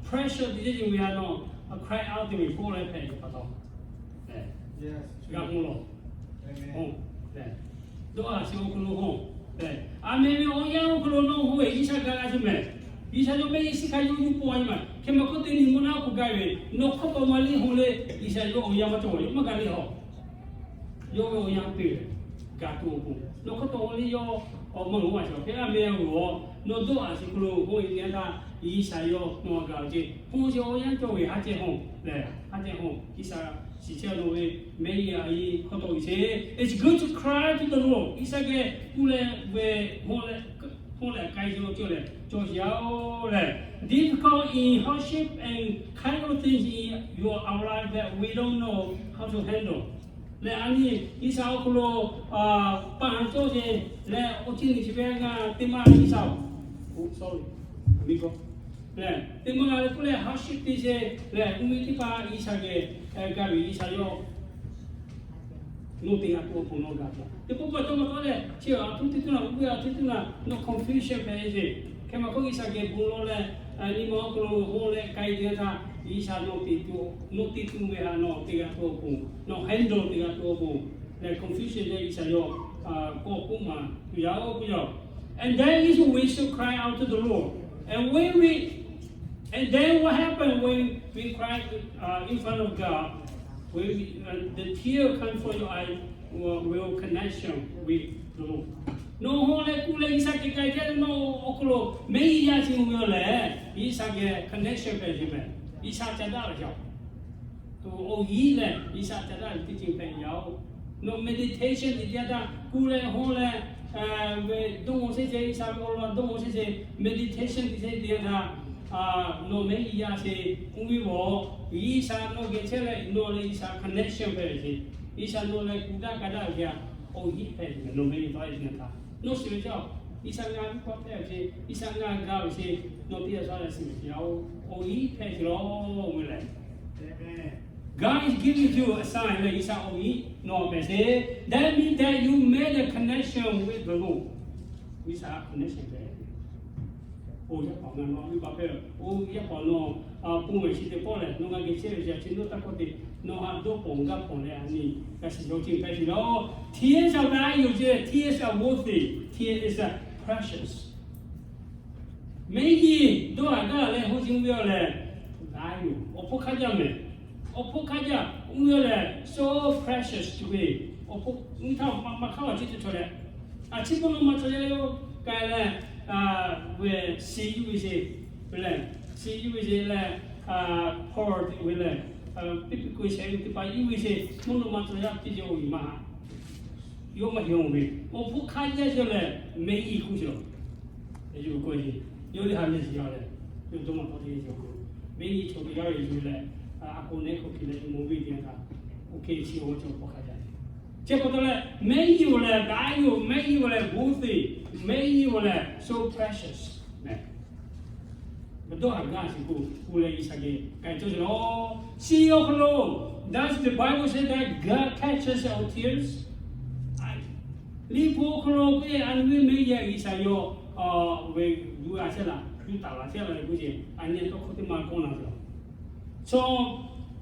pressure te ce ce ve a nawˬ, a cry out te ve k'oˆ leh hpehꞈ ve pa taw, g'a haw lawˬ. Dawˇ a sheˍ awˬ hk'aw lo haw. A meh ve awˬ yanˇ awˬ hk'aw lo nawˬ haw ve G'uiˬsha gaˬ la ce mehˍ. G'uiˬsha yawˇ mehˆ g'uˇ shiˍ hk'a yawˇ yuˬ pon a ce mehˍ. Hk'e ma hk'oˆ te nyi mvuhˇ naw hk'oˆ gaˇ ve, nawˬ hk'aw taw ma liˇ haw leh G'uiˬsha yawˇ awˬ yanˇ maˇ cawˬ, yawˇ maˇ gaˬ liˇ haw. Yawˇ ve awˬ yanˇ te ve. g'a tuˬ awˬ pon, nawˬ hk'aw taw le yawˇ awˬ meuˇ lonˉ a shaˍ hk'e a meh a g'uiˬ a, nawˬ dawˇ a shiˍ hk'aw lo hk'oˆ e nyi a htaˇ, G'uiˬsha yawˇ nawˬ g'a gaˬ ve ceˇ. Hpu chi awˬ yanˇ cawˬ ve haˉ cehˇ hawˇ lehˬ, haˉ cehˇ hawˇ G'uiˬsha shiˍ chehˇ nawˬ ve mehˆ a i hk'aw taw ve ceˇ. It's good to cry to the Lord. G'uiˬsha geh kuˇ leh ve hawˇ leh k'ai ve awˬ ceuˬ lehˬ cawˬ yaˇ oˬ lehˬ, difficult in hardship and kind of things in your our life that we don't know how to handle. Lehˬ a nyi G'uiˬsha awˬ hk'aw lo pa haˍ cawˇ ve lehˬ, awˬ ceuˬ nyi chi ve ngaˬ teˇ maˇ G'uiˬsha oˬ, sorry, teˇ maˇ ngaˬ leh k'oˆ leh hardship te ve lehˬ, mvuhˇmiˬ teˇ hpaˍ G'uiˬsha geh gaˬ ve G'uiˬsha yawˇ nawˬ te g'a tuˬ awˬ pon nawˬ g'a tuˬ. Teˇ pawˆ pawˆ tawˇ ma tawˆ leh chi a htoˇ teˇ tuˇ na, uˇ ve a htoˇ teˇ tuˇ na, nawˬ confusion hpehꞈ ve ceˇ. Hk'e maˬ k'oˆ G'uiˬsha geh bon lawˬ leh, nyi ma awˬ hk'aw lo hawˇ leh k'ai ve htaˇ, G'uiˬsha nawˬ te tuˬ, nawˬ te tuˬ ve htaꞈ nawˬ te g'a tuˬ awˬ pon, nawˬ handle te g'a tuˬ awˬ pon lehˬ, confusion leh G'uiˬsha yawˇ kawˆ k'oˆ maˍ tuˬ yaˇ oˬ k'oˆ yaˇ. And then is we should cry out to the Lord. And when we, and then what happened when we cry in front of God? When we, the tear come from your eye, will connection with the Lord. Nawˬ hawˇ leh kuˇ leh G'uiˬsha geh k'ai ve nawˬ awˬ hk'aw lo mehˆ yaˇ chi ve yoˬ lehˬ, G'uiˬsha geh connection hpehꞈ ve mehˬ. G'uiˬsha ca daˆ ve yaˇ oˬ, awˬ yiˉ lehˬ G'uiˬsha ca daˆ ve teˇ ceuˬ hpehꞈ yaˇ oˬ. Nawˬ meditation te teˇ yanˇ htaˇ kuˇ leh hawˇ leh ve dawˇ mawˬ shehˍ shehˍ, G'uiˬsha ve awˬ lawn dawˇ mawˬ shehˍ shehˍ, meditation te shehˍ teˇ yanˇ htaˇ, nawˬ mehˆ yaˇ sheˍ uˇ ve vaˬ, G'uiˬsha nawˬ geh chehˇ leh nawˬ leh G'uiˬsha connection hpehꞈ ve ceˇ. G'uiˬsha nawˬ leh kuˬ daꞈ ka daꞈ ve awˬ yiˉ hpehꞈ ve, nawˬ mehˆ yaˇ teˇ yanˇ htaˇ nawˬ shiˍ ve ca, G'uiˬsha ngaˬ ve kawˆ hpehꞈ ve ceˇ, G'uiˬsha ngaˬ gaˬ ve ceˇ, nawˬ teˇ yanˇ htaˇ leh shiˍ ve ca oˬ, awˬ yiˉ hpehꞈ ve lawˬ ve lehˬ. God is giving you a sign leh G'uiˬsha awˬ yiˉ nawˬ hpehꞈ sheˍ. That means that you made a connection with the Lord. G'uiˬsha connection hpehꞈ ve. Oˇ yaˇ paˍ ngaˬ nawˬ ve baˬ hpehꞈ, oˇ yaˇ paˍ nawˬ pon ve chi teˇ pawˆ lehˬ, nawˬ ngaˬ geh chehˇ ve yaˇ chi nawˬ taˇ kawˆ te, nawˬ haꞈ dawˇ pawˬ gaˇ pawˬ leh a nyi g'a shiˍ yaw ceuˬ hpehꞈ ve lawˬ. Tears are valuable, tears are worthy, tears are precious. Mehˆ yiˇ dawˇ haꞈ gaˇ leh hawˇ chi uˇ ve a lehˬ, valuable, awˬ hpfuhˇ hk'aˇ jaˇ mehˬ. Awˬ hpfuhˇ hk'aˇ jaˇ uˇ ve a lehˬ so precious chi ve, awˬ hpfuhˇ nyi htaˇ maˇ hk'aˇ a chi cawˬ cawˬ leh, a chi mvuhˇ naw ma cawˬ yaˇ yoˬ k'ai leh, ve shi yuˇ ve sheˍ, ve lehˬ, shi yuˇ ve sheˍ leh, pearl ve lehˬ, piˇ piˇ k'oˆ ve shehˍ ve teˇ hpaˍ yuˇ ve sheˍ, mvuhˇ naw ma cawˬ yaˇ teˇ ceuˬ awˬ nyi ma yawˇ maˇ heˆ ve, awˬ hpfuhˇ hk'aˇ jaˇ cawˬ leh mehˆ yiˇ hk'oˆ cawˬ. Yawˇ k'oˆ ve, yawˇ teˇ ha leh shiˍ yaˇ lehˬ, yawˇ dawˇ maˇ tawˆ teˇ cawˬ k'o, mehˆ yiˇ chaw teˇ g'aˇ ve yuˬ leh, a k'o nehˉ hk'oˆ hk'e leh yuˬ mawˬ ve teˇ yanˇ htaˇ, oˇ hk'e chi awˬ cawˬ hpfuhˇ hk'aˇ jaˇ. Chi pa taw leh mehˆ yiˇ oˬ lehˬ valuable, mehˆ yiˇ oˬ lehˬ worthy, mehˆ yiˇ oˬ lehˬ so precious mehˬ. Dawˇ haꞈ gaˇ shiˍ k'o, kuˬ leh G'uiˬsha geh k'ai cawˇ sheˍ lawˬ. Chi awˬ hk'aw lo, does the Bible say that God catches our tears? Liꞈ hpu awˬ hk'aw lo k'oˆ ve, a nyi ve mehˆ yaˇ G'uiˬsha yawˇ ve g'uˇ a chehˇ laˬ, g'uˇ taˍ laˬ chehˇ laˬ leh k'oˆ ce, a nyi tawˇ hkawˇ teˇ ma kawˇ na ve yoˬ. Chaw,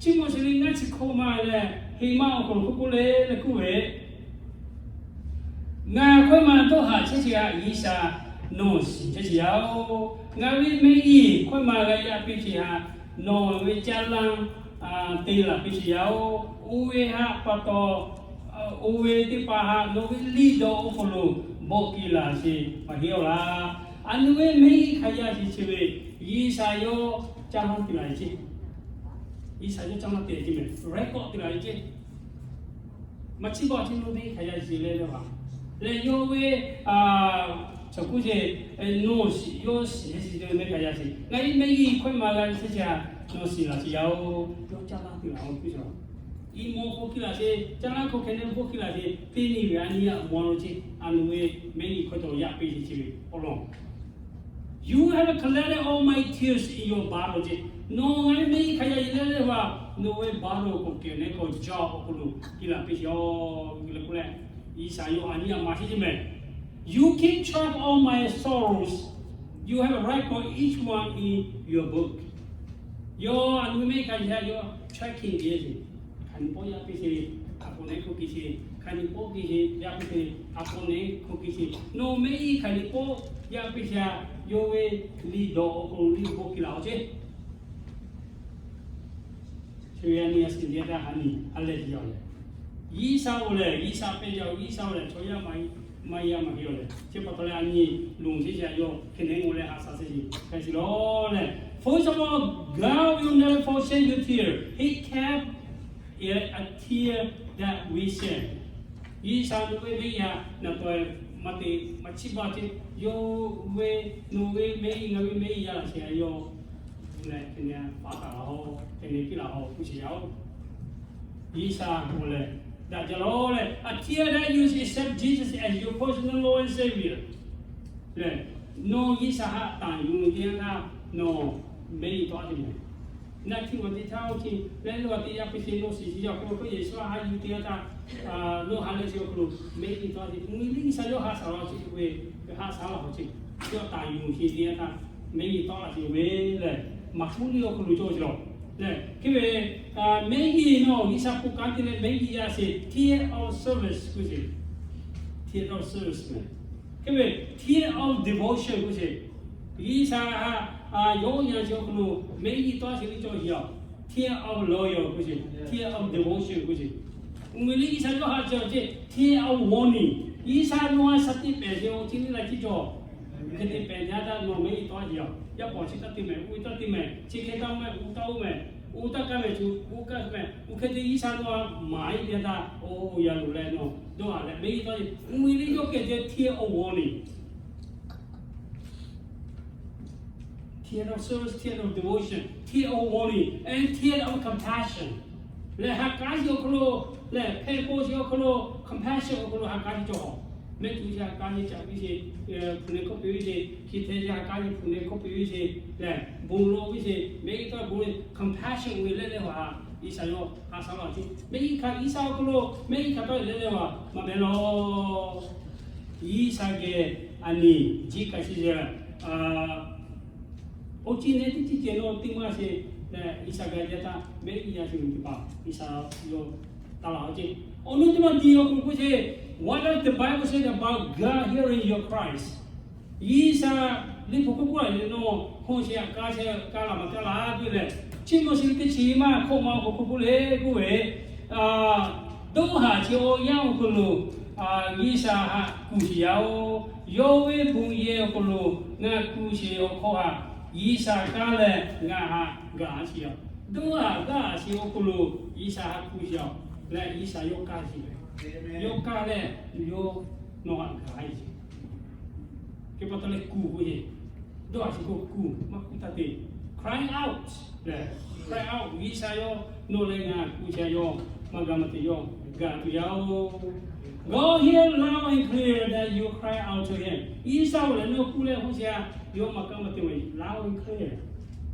Chiˇ mvuh chi ve ngaˇ chi hkawˇ ma leh, heˍ ma awˬ hk'aw lo k'oˆ k'oˆ le leh k'oˆ ve, Ngaˬ hkawˇ ma dawˇ haꞈ chehˇ chi htaꞈ G'uiˬsha nawˬ shiˍ chehˇ chi yaˇ oˬ. Ngaˬ ve mehˆ yiˇ hkawˇ ma g'a yaˇ piˇ chi htaꞈ nawˬ ve caˇ lanˇ te laˬ piˇ chi yaˇ oˬ. Oˇ ve htaꞈ pa taw, oˇ ve teˇ hpaˍ htaꞈ nawˬ ve liꞈ dawˬ awˬ hk'aw lo bawˆ piˇ laˬ sheˍ maˇ heˆ awˬ laˇ. A nyi ve mehˆ yiˇ hk'a yaˇ shiˍ chi ve, G'uiˬsha yawˇ caˇ lanˇ te laˬ ceˇ. G'uiˬsha yawˇ caˇ lanˇ te laˬ ceˇ mehˬ, record te laˬ ceˇ. Maˇ chiˇ baˬ chi nawˬ ve hk'a yaˇ shiˍ leh leh a leh yawˇ ve, chaw kuˇ ce, nawˬ shiˍ yawˇ shiˍ shiˍ te ve mehˆ hk'a yaˇ shiˍ. Ngaˬ ve mehˆ yiˇ hkawˇ ma g'a chehˇ chi htaꞈ nawˬ shiˍ laˬ chi yaˇ oˬ. Yawˇ caˇ lanˇ te laˬ oˬ piˇ shaˍ. Iˉ mawˇ hk'oˆ kiˇ laˬ ce, caˇ lanˇ hk'oˆ hkeh neˇ hk'oˆ kiˇ laˬ ce, teˇ nyi ve a nyi a mawˬ lo ce, a nawˬ ve mehˆ yiˇ hkawˇ taw yaˇ piˇ chi chi ve awˬ lawn. You have collected all my tears in your bottle ce. Nawˬ ngaˬ ve mehˆ yiˇ hk'a yaˇ shiˍ leh leh a, nawˬ ve bottle k'o kehˬ neˇ k'o jar awˬ hk'aw lo kiˇ laˬ piˇ shaˍ. K'oˆ leh, G'uiˬsha yawˇ a nyi a maˍ sheˍ ce mehˬ. You keep track of my sorrows. You have record each one in your book. Yawˇ a nawˬ ve mehˆ yiˇ hk'a yaˇ shiˍ yawˇ tracking te ce. Hk'aˬ nyi pawˆ yaˇ piˇ sheˍ, a k'o neˇ hk'oˆ kiˇ sheˍ. Hk'aˬ nyi pawˆ kiˇ sheˍ yaˇ piˇ sheˍ, a k'o neˇ hk'oˆ kiˇ sheˍ. Nawˬ mehˆ yiˇ hk'aˬ nyi pawˆ yaˇ piˇ sheˍ a, yawˇ ve liꞈ dawˬ awˬ hk'aw lo liꞈ bawˆ kiˇ laˬ oˬ ce. Chi ve a nyi a shiˍ leh a ha nyi a leh te yaˇ leh, G'uiˬsha-oˬ lehˬ, G'uiˬsha pehˇ yaˇ-oˬ, G'uiˬsha-oˬ lehˬ chaw yaˇ maˇ heˆ, maˇ heˆ, maˇ heˆ-oˬ lehˬ. Chi pa taw leh a nyi lonˬ chehˇ chi a yawˇ hk'e nehˉ-oˬ leh haꞈ shaˍ chehˇ chi hk'e chi lawˬ lehˬ. For example, God will never forsake your tear. He kept a tear that we shed. G'uiˬsha nawˬ ve venˇ yaˇ naˬ taweh maˇ te maˇ chiˇ baˬ ce, yawˇ ve, nawˬ ve venˇ yaˇ, ngaˬ ve venˇ yaˇ laꞈ sheh a yawˇ lehˬ hk'e nehˉ paˍ taˍ laˬ haw, hk'e nehˉ piˇ laˬ haw k'oˆ sheˍ yaˇ-oˬ. G'uiˬsha-oˬ lehˬ daꞈ jaˇ lawˬ lehˬ, a tear that you accept Jesus as your personal Lord and Savior lehˬ, nawˬ G'uiˬsha htaꞈ taˍ yuˬ teˇ yanˇ htaˇ nawˬ mehˉ g'uiˬ tawˆ te mehˍ. Naˆ htiˇ g'aw teˇ htaˇ oˇ chi leh lawˬ teˇ yanˇ hk'e ce nawˬ shiˍ shiˍ yaˇ hk'aw lo Hkriꞈ Yeˍsuˆ htaꞈ haꞈ yuˬ teˇ yanˇ htaˇ, nawˬ haꞈ leh chi awˬ hk'aw lo mehˉ g'uiˬ tawˆ te, mvuhˇmiˬ liˇ G'uiˬsha yawˇ haꞈ shaˍ laˬ chi ve, haꞈ shaˍ laˬ haw ce, yawˇ taˍ yuˬ sheˍ teˇ yanˇ htaˇ mehˉ g'uiˬ tawˆ la ce ve lehˬ, maˍ kuˉ liˇ awˬ hk'aw lo cawˇ ce lawˬ lehˬ. Hk'e ve mehˉ g'uiˬ nawˬ G'uiˬsha hpu kanˉ te leh mehˉ g'uiˬ yaˇ sheˍ, tear of service k'oˆ sheˍ. Tear of service mehˍ. Hk'e ve tear of devotion k'oˆ sheˍ. G'uiˬsha htaꞈ yawˇ yanˇ chi awˬ hk'aw lo mehˉ g'uiˬ tawˆ sheˍ liˇ cawˇ sheˍ a. Tear of loyal k'oˆ sheˍ, tear of devotion k'oˆ sheˍ. Mvuhˇmiˬ liˇ G'uiˬsha yawˇ haꞈ ce awˬ ce, tear of warning. G'uiˬsha nawˬ htaꞈ shaˍ tiꞈ pehˍ sheˍ awˬ ce liˇ la ciˇ cawˬ. Hk'e te pehˍ teˇ yanˇ htaˇ nawˬ mehˉ g'uiˬ tawˆ sheˍ a. Yaˇ paˍ chi taˇ te mehˍ, oˇ ve taˇ te mehˍ, chi hk'e taˇ mehˍ, oˇ taˇ oˇ mehˍ, oˇ taˇ kaˇ mehˍ, oˇ kaˇ mehˍ, oˇ hk'e te G'uiˬsha nawˬ htaꞈ maˍ e teˇ yanˇ htaˇ, oˇ yaˇ loꞈ leh nawˬ dawˇ haˍ leh mehˉ g'uiˬ tawˆ sheˍ. Mvuhˇmiˬ liˇ yawˇ kehˬ ce tear of warning. Tear of service, tear of devotion, tear of warning, and tear of compassion. Lehˬ ha k'aˉ sheˍ awˬ hk'aw lo, lehˬ hpehꞈ pon sheˍ awˬ hk'aw lo, compassion awˬ hk'aw lo ha k'aˉ sheˍ cawˬ. Mehˆ tuˬ sheˍ ha k'aˉ sheˍ caꞈ piˇ sheˍ, hpu neh hkawˇ piˇ ve sheˍ, hkiˬ hteh sheˍ ha k'aˉ sheˍ hpu neh hkawˇ piˇ ve sheˍ lehˬ, bon lawˬ ve sheˍ, mehˆ g'uiˬ tawˆ bon leh compassion ve leh leh ha, G'uiˬsha yawˇ haꞈ shaˍ laˬ ce. Mehˆ g'uiˬ hkanˍ G'uiˬsha awˬ hk'aw lo mehˆ g'uiˬ hkanˍ tawˆ leh leh ha maˇ mehˍ lawˬ. G'uiˬsha geh a nyi jiˇ kaꞈ chi lehˬ, oˇ ciˉ nehˉ teˇ ciˉ ceh nawˬ teˇ maˇ sheˍ lehˬ, G'uiˬsha geh a jaˇ htaˇ mehˆ g'uiˬ yaˇ sheˍ ve teˇ hpaˍ G'uiˬsha yawˇ taˇ laˬ haw ce. Awˬ nu teˇ maˇ diˬ awˬ hk'aw lo k'oˆ ce, what does the Bible say about God hearing your cries? G'uiˬsha liꞈ hpu hk'oˆ k'oˆ a leh nawˬ hk'oˆ sheˍ a kaˇ sheˍ kaˇ laˬ maˇ kaˇ laˬ k'oˆ lehˬ, chi mawˬ shiˍ teˇ chi maˇ hk'oˆ ma awˬ hk'aw hk'oˆ k'oˆ le k'oˆ ve, dawˇ haˍ chi awˬ yanˇ awˬ hk'aw lo G'uiˬsha htaꞈ kuˬ sheˍ yaˇ-oˬ, yawˇ ve bon yehˬ awˬ hk'aw lo ngaˬ kuˬ sheˍ awˬ hk'aw htaꞈ G'uiˬsha kaˇ leh ngaˬ htaꞈ gaˬ sheˍ yaˇ. Dawˇ haˍ gaˇ sheˍ awˬ hk'aw lo G'uiˬsha htaꞈ kuˬ sheˍ yaˇ leh G'uiˬsha yawˇ kaˇ sheˍ ve, yawˇ kaˇ leh yawˇ nawˬ htaꞈ gaˬ sheˍ. Hk'e pa taw leh kuˬ k'oˆ ve, dawˇ haˍ chi hk'oˆ kuˬ maˇ kuˬ taˇ te. Cry out lehˬ, cry out, G'uiˬsha yawˇ nawˬ leh ngaˬ kuˬ sheˍ yaˇ, maˇ gaˬ maˇ te yawˇ gaˬ tuˬ yaˇ-oˬ. God hear loud and clear that you cry out to him. G'uiˬsha-oˬ lehˬ nawˬ kuˬ leh hawˇ sheˍ a, yawˇ maˇ kaˇ maˇ te ve loud and clear.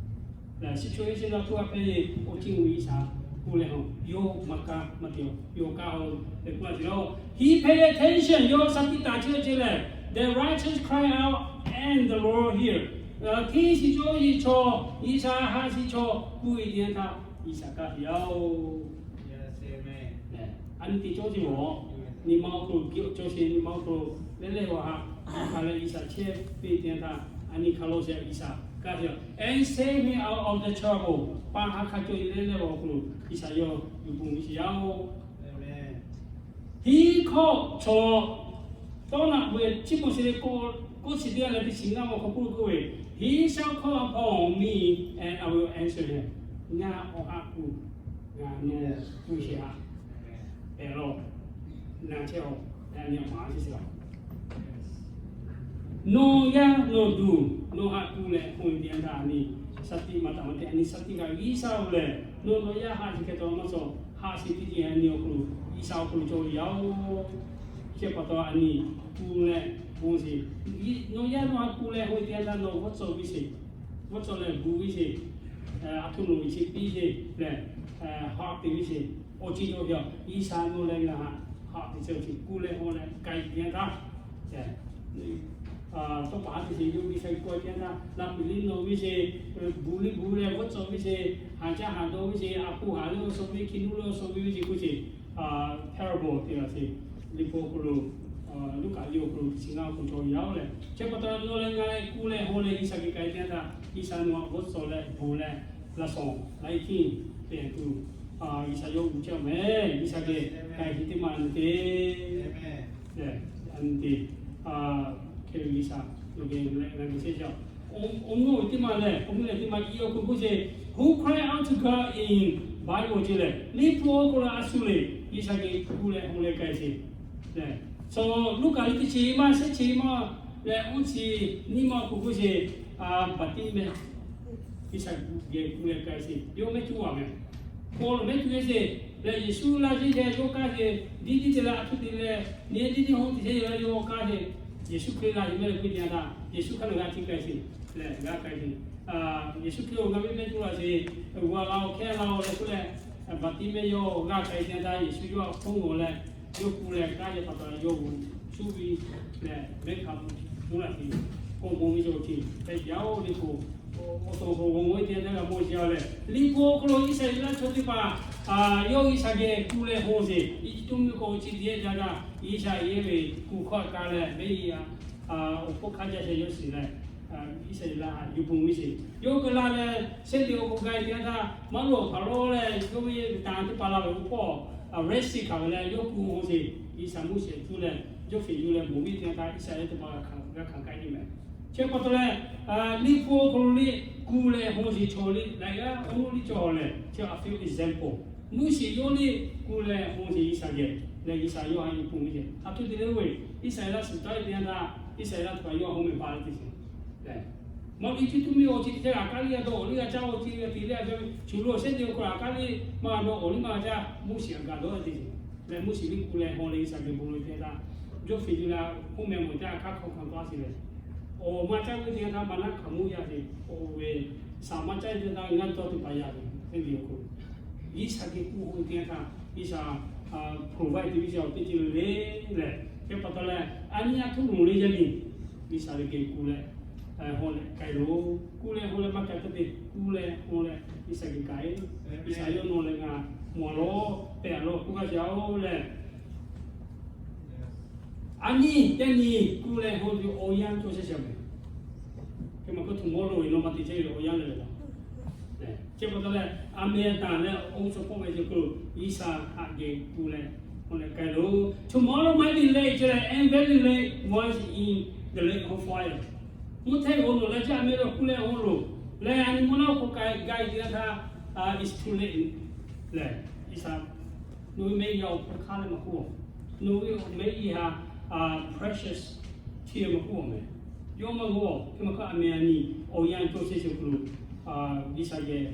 Lehˬ situation la tuˬ a hpehꞈ ve awˬ ceuˬ G'uiˬsha kuˬ leh hawˇ yawˇ maˇ kaˇ maˇ te, yawˇ kaˇ-oˬ leh k'oˆ a ce lawˬ. He pay attention, yawˇ shaˍ tiꞈ taˍ chehˇ ce lehˬ, the righteous cry out and the Lord hear. Hteˇ shiˍ cawˇ ve chaw, G'uiˬsha haꞈ shiˍ chaw kuˬ ve teˇ yanˇ htaˇ G'uiˬsha kaˇ sheˍ yaˇ-oˬ. A nyi teˇ cawˇ ce lawˬ, nyi ma awˬ hk'aw lo geh awˬ cawˇ sheˍ, nyi ma awˬ hk'aw lo leh leh wa haꞈ hk'a leh G'uiˬsha chehˇ ve teˇ yanˇ htaˇ a nyi hk'a lawˬ sheˍ G'uiˬsha kaˇ sheˍ. And save me out of the trouble. Paˍ haꞈ hk'a cawˇ leh leh wa awˬ hk'aw lo G'uiˬsha yawˇ yuˬ bon ve sheˍ yaˇ-oˬ. Hiˉ hkawˇ chaw tawˇ naꞈ ve chi mawˬ shiˍ leh k'oˆ shiˍ teˇ g'aˇ leh teˇ shiˍ ngaˇ ma hk'aw k'oˆ lo k'oˆ ve, He shall call upon me and I will answer him. Ngaˬ awˬ haꞈ kuˬ, ngaˬ nawˬ kuˬ sheˍ haꞈ pehˍ lawˬ. Ngaˬ chehˇ-oˬ, a nyi maˍ sheˍ sheˍ laˬ. Nawˬ yaˇ nawˬ duˬ nawˬ haꞈ kuˬ leh hk'oˆ ve teˇ yanˇ htaˇ a nyi shaˍ tiꞈ maˇ taˍ maˇ te, a nyi shaˍ tiꞈ kaꞈ G'uiˬsha-oˬ lehˬ nawˬ nawˬ yaˇ haꞈ shiˍ hk'e taw maˇ cawˬ, haꞈ shiˍ teˇ ceuˬ a nyi awˬ hk'aw lo G'uiˬsha awˬ hk'aw lo cawˇ ve yaˇ-oˬ. Chi pa taw a nyi kuˬ leh bon sheˍ, nawˬ yaˇ nawˬ haꞈ kuˬ leh hk'oˆ ve teˇ yanˇ htaˇ nawˬ g'awˇ cawˬ ve sheˍ, g'awˇ cawˬ leh bon ve sheˍ, a htoꞈ nawˬ ve sheˍ piˇ sheˍ lehˬ, haꞈ te ve sheˍ, awˬ ceuˬ cawˬ ve a, G'uiˬsha nawˬ leh ngaˬ haꞈ haꞈ te chehˇ ve kuˬ leh hk'oˆ leh k'ai teˇ yanˇ htaˇ tawˇ paˍ haˉ teˇ sheˍ yawˇ G'uiˬsha kuˬ teˇ yanˇ htaˇ, laꞈ piˍ liˇ nawˬ ve sheˍ, bon liˇ bon leh g'awˇ cawˬ ve sheˍ, haˍ caˇ haˍ dawˬ ve sheˍ, a hpu haˍ leh awˬ suhˍ ve, hki nuˇ leh awˬ suhˍ ve ve sheˍ k'oˆ sheˍ, parable te la sheˍ. Liꞈ hpu awˬ hk'aw lo, Luˉkaꞈ liꞈ awˬ hk'aw lo chi ngaˇ awˬ hk'aw cawˬ ve yaˇ-oˬ lehˬ, chi pa taw nawˬ leh ngaˬ leh kuˬ leh hk'oˆ leh G'uiˬsha geh k'ai teˇ yanˇ htaˇ G'uiˬsha nawˬ haꞈ g'awˇ cawˬ leh bon leh laꞈ shawnˍ laiˉ hkiˇ pehˍ tuˬ G'uiˬsha yawˇ hui chehˇ mehˍ. G'uiˬsha geh k'ai hui teˇ maˇ nyi te. Te, hk'e G'uiˬsha geh leh g'a nyi chehˇ jaˇ. Awˬ mvuhˇ teˇ maˇ lehˬ, awˬ mvuhˇ lehˬ teˇ maˇ i awˬ hk'aw k'oˆ ce, Who cry out to God in Bible ce lehˬ, liꞈ hpu awˬ hk'aw lo a shu le, G'uiˬsha geh ku leh hon leh k'ai ce. Saw Luˉkaꞈ liꞈ teˇ chi maˇ shehˆ chi maˇ leh awˇ chi nyiˇ maˇ awˬ hk'aw k'oˆ ce, Baˍtiˆmehˇ G'uiˬsha geh ku leh k'ai ce, yawˇ mehˆ cuˉ a mehˍ. Hk'aw lo mehˆ cuˉ ve ce lehˬ, Yeˍsuˆ laˇ ce leh yawˇ kaˇ ce, diˇ diˇ te leh a htoꞈ te leh, nyi diˇ diˇ hawˇ te ce leh yawˇ kaˇ ce, Yeˍsuˆ Hkriꞈ laˇ ce mehˆ leh k'oˆ te a htaˇ, Yeˍsuˆ hk'aˇ lo g'a htiˇ k'ai ce leh g'a k'ai ce. Yeˍsuˆ Hkriꞈ awˬ g'a ve mehˆ cuˉ la ce, g'a la-oˬ hkehˇ la-oˬ leh k'oˆ leh, Baˍtiˆmehˇ yawˇ g'a k'ai te a htaˇ Yeˍsuˆ yawˇ hk'oˆ ngawˬ leh, yawˇ ku leh k'aˉ yaˇ pa taw yawˇ hui cuˇ ve lehˬ, mehˆ hk'a mvuh laˇ ce, k'awꞈ mawˬ ve yoˬ ce, hpehꞈ yaˇ-oˬ le k'o, awˬ to k'o g'a mawˬ ve te a htaˇ g'a mawˬ ce a lehˬ, liꞈ hpu awˬ hk'aw lo Iˉsaˍreˍlaˆ chaw teˇ hpaˍ yawˇ G'uiˬsha geh ku leh hon ce, Eˇjiˇtuꞈ mvuhˇmiˬ k'o chi teˇ yanˇ jaˇ kaꞈ, Iˉsaˍreˍlaˆ ve kuˬ hkawˇ a ka leh ve, awˬ hpfuhˇ hk'aˇ jaˇ sheh yawˇ shiˍ leh, Iˉsaˍreˍlaˆ htaꞈ yuˬ pon ve ce. Yawˇ hui la leh shehˆ te awˬ hk'aw k'ai te a htaˇ, maˇ loˬ hpaˍ lawˇ leh yawˇ ve tanˍ teˇ hpaˍ la ve awˬ hpawˇ, Red Sea hkaꞈ ve leh yawˇ ku hon ce, G'uiˬsha Moˉseˍ cuˇ leh yawˇ feꞈ yuˬ leh mawˬ ve te a htaˇ, Iˉsaˍreˍlaˆ teˇ hpaˍ g'a hkanˍ k'ai ve mehˍ. Chi pa taw leh, liꞈ hpu awˬ hk'aw lo le, ku leh hon ce chaw le, laiˬ g'aˇ awˬ nuˇ liꞈ cawˬ lehˬ, chi a few example. Moˉseˍ yawˇ le ku leh hon ce G'uiˬsha geh leh G'uiˬsha yawˇ htaꞈ yuˬ pon ve ce. A htoꞈ te leh ve, Iˉsaˍreˍlaˆ suhˍ taˉ ve te a htaˇ, Iˉsaˍreˍlaˆ teˇ hpaˍ yawˇ htaꞈ mehˍ ba le te ce. Maˇ te chi tuˬ miˇ awˬ chi teˇ htaˇ g'a kaˇ liˇ g'a dawˇ awˬ liˇ g'a caˇ awˬ chi g'a te leh a ve, shu lo shehˆ te awˬ hk'aw lo g'a kaˇ liˇ maˇ g'a dawˇ awˬ liˇ maˇ g'a caˇ, Moˉseˍ a gaˬ dawˇ te ce. Leh Moˉseˍ ve ku leh hon leh G'uiˬsha geh bon lawˬ te a htaˇ, yawˇ feꞈ yuˬ leh k'oˆ meh mawˬ jaˇ hk'aˇ hk'aw hkanˍ taw a ce lehˬ, awˬ maˇ caˇ ve te a htaˇ maˇ naˉ hkanˍ mawˇ yaˇ ce, awˬ ve saˍ maˇ caˇ ve te a htaˇ ngaˇ dawˇ teˇ hpaˍ yaˇ ve, teˇ ve awˬ hk'aw lo G'uiˬsha geh ku hon te a htaˇ, G'uiˬsha provide te ve ce awˬ teˇ ceuˬ le lehˬ, hk'e pa taw leh, a nyi a htoꞈ loˍ le yaˇ miˇ G'uiˬsha ve geh ku leh hon leh k'ai loˬ. Ku leh hon leh maˇ k'ai taˇ te, ku leh hon leh G'uiˬsha geh k'ai. G'uiˬsha yawˇ nawˬ leh ngaˬ mawˬ lawˬ pehˬ a lawˬ k'oˆ gaˇ ce a-oˬ lehˬ, a nyi teˇ nyi ku leh hon ve awˬ yanˇ cawˬ shehˍ shehˍ mehˍ. Hk'e ma hk'e tomorrow ve nawˬ ma te chehˇ ve awˬ yanˇ lehˬ ve la. Chi pa taw leh, a meh tanˍ leh awˬ suhˍ hpawˇ ve ce hk'aw lo G'uiˬsha htaꞈ geh ku leh hon leh k'ai loˬ. Tomorrow might be late, and very late once in the lake of fire. Mvuhˇ hteˇ ve awˬ nawˬ leh jaˇ a meh leh ku leh hon loˬ leh a nyi mvuhˇ naw k'o k'ai gaˇ ve te a htaˇ, it's too late lehˬ, G'uiˬsha nawˬ ve mehˆ g'uˇ awˬ hk'aw hk'aˇ leh maˇ k'oˆ, nawˬ ve mehˆ g'uˇ htaꞈ precious tear maˇ k'oˆ mehˍ. Yawˇ maˇ g'aw hk'e ma hk'aˇ a meh a nyi awˬ yanˇ cawˬ shehˍ shehˍ hk'aw lo G'uiˬsha geh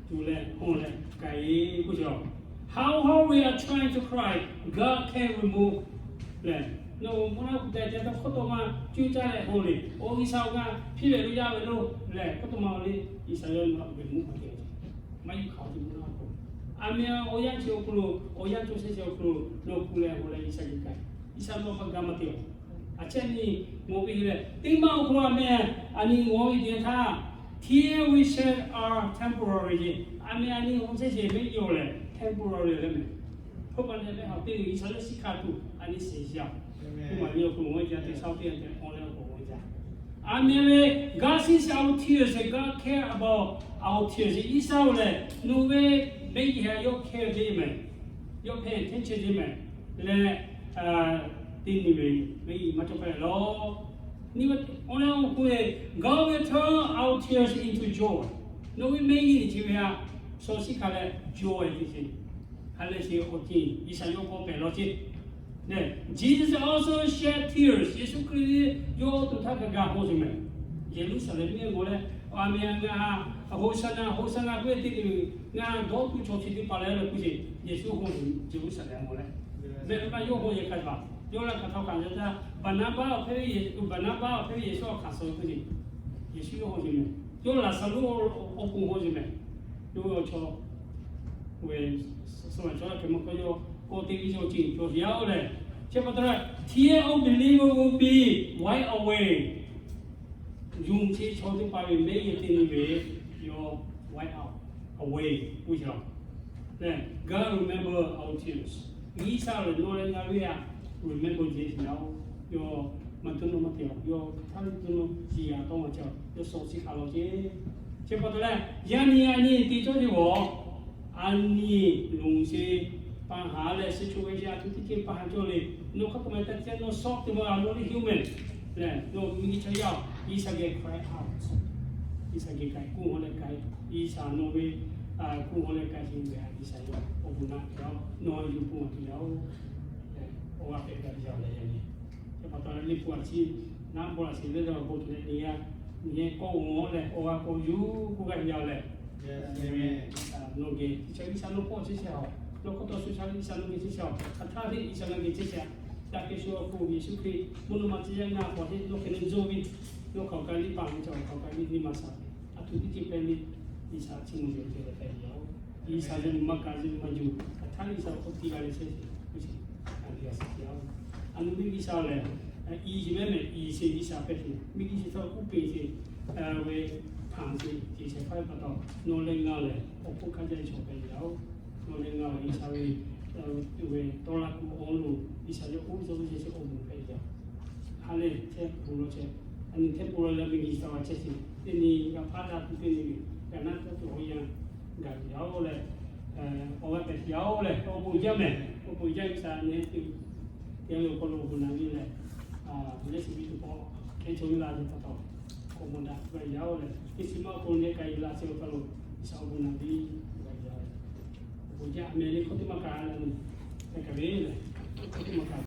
tu leh hon leh k'ai k'oˆ ce. How hard we are trying to cry, God can remove lehˬ, nawˬ mvuhˇ naw k'o k'ai te a htaˇ hk'awꞈ tawˆ maˇ cuˇ caˇ leh hon le, awˬ G'uiˬsha awˬ g'aˇ hpiˇ leh lo yaˇ ve lo lehˬ, hk'awꞈ tawˆ maˇ le, G'uiˬsha yawˇ nawˬ htaꞈ geh mvuhˇ hk'a te ce. Maˇ yuˬ hk'aˬ awˬ te mvuhˇ naw k'o, a meh awˬ yanˇ chi awˬ hk'aw lo, awˬ yanˇ cawˬ shehˍ shehˍ awˬ hk'aw lo nawˬ ku leh hon leh G'uiˬsha geh k'ai. G'uiˬsha nawˬ htaꞈ g'a maˇ te-oˬ. A chehˇ nyi mawˬ ve lehˬ, teˇ maˇ awˬ hk'aw lo a meh a nyi mawˬ ve te htaˇ, tears we shed are temporary. A meh a nyi hon shehˍ shehˍ mehˆ g'uˇ lehˬ temporary leh mehˍ. Hk'oˆ pa leh mehˆ ha teˇ ve G'uiˬsha yawˇ shiˉ hkanˍ tuˬ a nyi shehˍ shehˍ a. Hk'e ma nyi awˬ hk'aw lo g'a jaˇ, teˇ shaˉ teˇ yanˇ te hk'aw leh awˬ hk'aw lo g'a jaˇ. A meh ve, God sees our tears and God care about our tears. G'uiˬsha lehˬ nawˬ ve mehˆ g'uˇ htaꞈ yawˇ care ve mehˍ. Yawˇ pay attention ve mehˍ. Leh teˇ nyi ve mehˆ g'uˇ maˇ cawˬ hpehꞈ lawˬ. Nyi ma awˬ leh awˬ hk'aw lo, God will turn our tears into joy. Nawˬ ve mehˆ g'uˇ chi ve htaꞈ shaw shiˉ hkanˍ leh joy te ce. Hk'a leh sheˍ awˬ ceuˬ G'uiˬsha yawˇ k'awꞈ pehˍ lawˬ ce. Jesus also shed tears. Yeˍsuˆ Hkriꞈ yawˇ to htaˇ kaꞈ g'a haw sheˍ mehˍ. Yeˍruˆsaˍlehnˍ mvuhˇ g'aw leh, a meh a ngaˬ, Hoˍsaˍnaˍ, Hoˍsaˍnaˍ k'oˆ ve teˇ nyi, ngaˬ dawˇ tuˬ chaw chi teˇ hpaˍ lehˬ leh k'oˆ ce, Yeˍsuˆ haw sheˍ Yeˍruˆsaˍlehnˍ g'aw leh. Mehˆ ve maˇ yawˇ haw yehˬ hk'a hpaˍ, yawˇ laˇ hk'aˬ htaˇ hk'aˬ yaˇ htaˇ, Baˍnaˍbaˆ awˬ hpehˇ ve, Baˍnaˍbaˆ awˬ hpehˇ ve Yeˍsuˆ awˬ hkanˍ suh k'oˆ ce, Yeˍsuˆ yawˇ haw sheˍ mehˍ. Yawˇ Laˍzaˍruˆ awˬ pon haw sheˍ mehˍ. Yawˇ ve awˬ chaw ve suh ve chaw la hk'e ma hk'aw yawˇ k'awꞈ te ve chaw ceuˬ cawˬ sheˍ yaˇ-oˬ lehˬ, chi pa taw leh, tears of believer will be wiped away. Yonˍ ve chaw teˇ hpaˍ ve mehˆ g'uˇ teˇ nyi ve yawˇ wipe out away k'oˆ ce. Lehˬ, God remember our tears. G'uiˬsha lehˬ nawˬ leh ngaˬ ve htaꞈ remember ce yaˇ-oˬ. Yawˇ maˇ tuˇ nawˇ maˇ te-oˬ. Yawˇ htaˇ tuˇ nawˇ ciˍ yanˍ tawˇ maˇ ce, yawˇ shaw shiˉ hkanˍ lawˬ ce. Chi pa taw leh, yaˇ nyi a nyi te cawˇ ce g'awˬ A nyi longˬ sheˍ, pa haˍ leh, shi cho ve sheˍ, a htoꞈ teˇ ceuˬ pa haˍ cawˇ le. Nawˬ hk'aw to ma ta ce nawˬ sawˆ te ma a, nawˬ le human lehˬ, nawˬ miˬguiˬ chaw yaˇ-oˬ, G'uiˬsha geh cry out, G'uiˬsha geh k'ai, kuˇ haw leh k'ai, G'uiˬsha nawˬ ve kuˇ haw leh k'ai sheˍ ve, G'uiˬsha yawˇ awˬ bon naˆ te-oˬ, nawˬ yuˬ pon a tuˬ yaˇ-oˬ, awˬ g'aˇ pehꞈ gaˇ ve yaˇ leh yaˇ le. Chi pa taw leh liꞈ hpu a ciˉ naˆ bawˆ laꞈ sheˍ leh dawˇ bon tuˬ leh nyi a, nyi k'awꞈ-oˬ leh awˬ g'aˇ k'awꞈ yuˬ k'oˆ gaˇ ve yaˇ leh, nawˬ geh chi ca G'uiˬsha nawˬ pawˆ chehˇ chehˇ-oˬ, nawˬ hk'aw taw shu ca G'uiˬsha nawˬ geh chehˇ chehˇ-oˬ, hk'aˬ htaˇ teˇ G'uiˬsha nawˬ geh chehˇ chehˇ, daꞈ kehˬ shu awˬ hk'oˆ Yeˍsuˆ Hkriꞈ mvuhˇ naw ma tcuh yaˇ ngaˇ k'awꞈ teˇ nawˬ hk'e le zuhˆ ve, nawˬ hk'aˬ k'ai liˇ paˍ ve ca awˬ hk'aˬ k'ai liˇ nyi ma shaˍ, a htoꞈ teˇ ceuˬ pehˇ le, G'uiˬsha chi mvuhˇ yehˬ ceh leh pehˇ ve yaˇ-oˬ. G'uiˬsha ve maˇ kaꞈ ve maˇ yuˬ, hk'aˬ htaˇ G'uiˬsha awˬ hk'aw tiˇ g'a leh chehˇ sheˍ, a g'a shiˍ yaˇ-oˬ. A nu miˇ G'uiˬsha lehˬ, i yeˬ mehˉ mehˍ i sheˍ G'uiˬsha pehˇ sheˍ, miˇ G'uiˬsha htaꞈ uˉ peꞈ sheˍ ve hpanˍ sheˍ, jeˬ shehˍ hpaˇ ve pa taw, nawˬ leh ngaˬ lehˬ awˬ hpfuhˇ hkanˇ jaˇ ve chaw pehˇ ve yaˇ-oˬ. Nawˬ leh ngaˬ lehˬ G'uiˬsha ve, ve tawˇ laˇ kuiˬ awˬ hk'aw lo G'uiˬsha yawˇ k'oˆ ve chaw ve chehˇ chehˇ awˬ moˍ pehˇ ve yaˇ. Ha lehˬ chehˇ hk'aw lo chehˇ, a nyi hteˇ pon la leh miˬ G'uiˬsha htaꞈ chehˇ sheˍ, teˇ nyi g'a hpaˇ daꞈ tuˬ teˇ nyi ve, g'a naˆ tawˇ tuˬ awˬ yanˇ gaˬ ve yaˇ-oˬ leh, awˬ g'aˇ pehꞈ yaˇ-oˬ leh awˬ bon jaˇ mehˍ, awˬ bon jaˇ G'uiˬsha nyi teˇ yaˇ ve awˬ hk'aw lo awˬ bon naˍ ve lehˬ, lehˆ shiˍ ve tuˬ k'awꞈ hk'e chaw ve la ve pa taw, awˬ bon daꞈ ve yaˇ-oˬ leh teˇ chi maˇ awˬ hk'aw lo nehˬ k'ai la chehˇ awˬ hk'aw lo G'uiˬsha awˬ bon naˍ ve yaˇ-oˬ. Awˬ bon jaˇ mehˍ le, hk'oˆ teˇ maˇ kaꞈ la nyi, hk'e kaꞈ ve lehˬ, hk'oˆ teˇ maˇ kaꞈ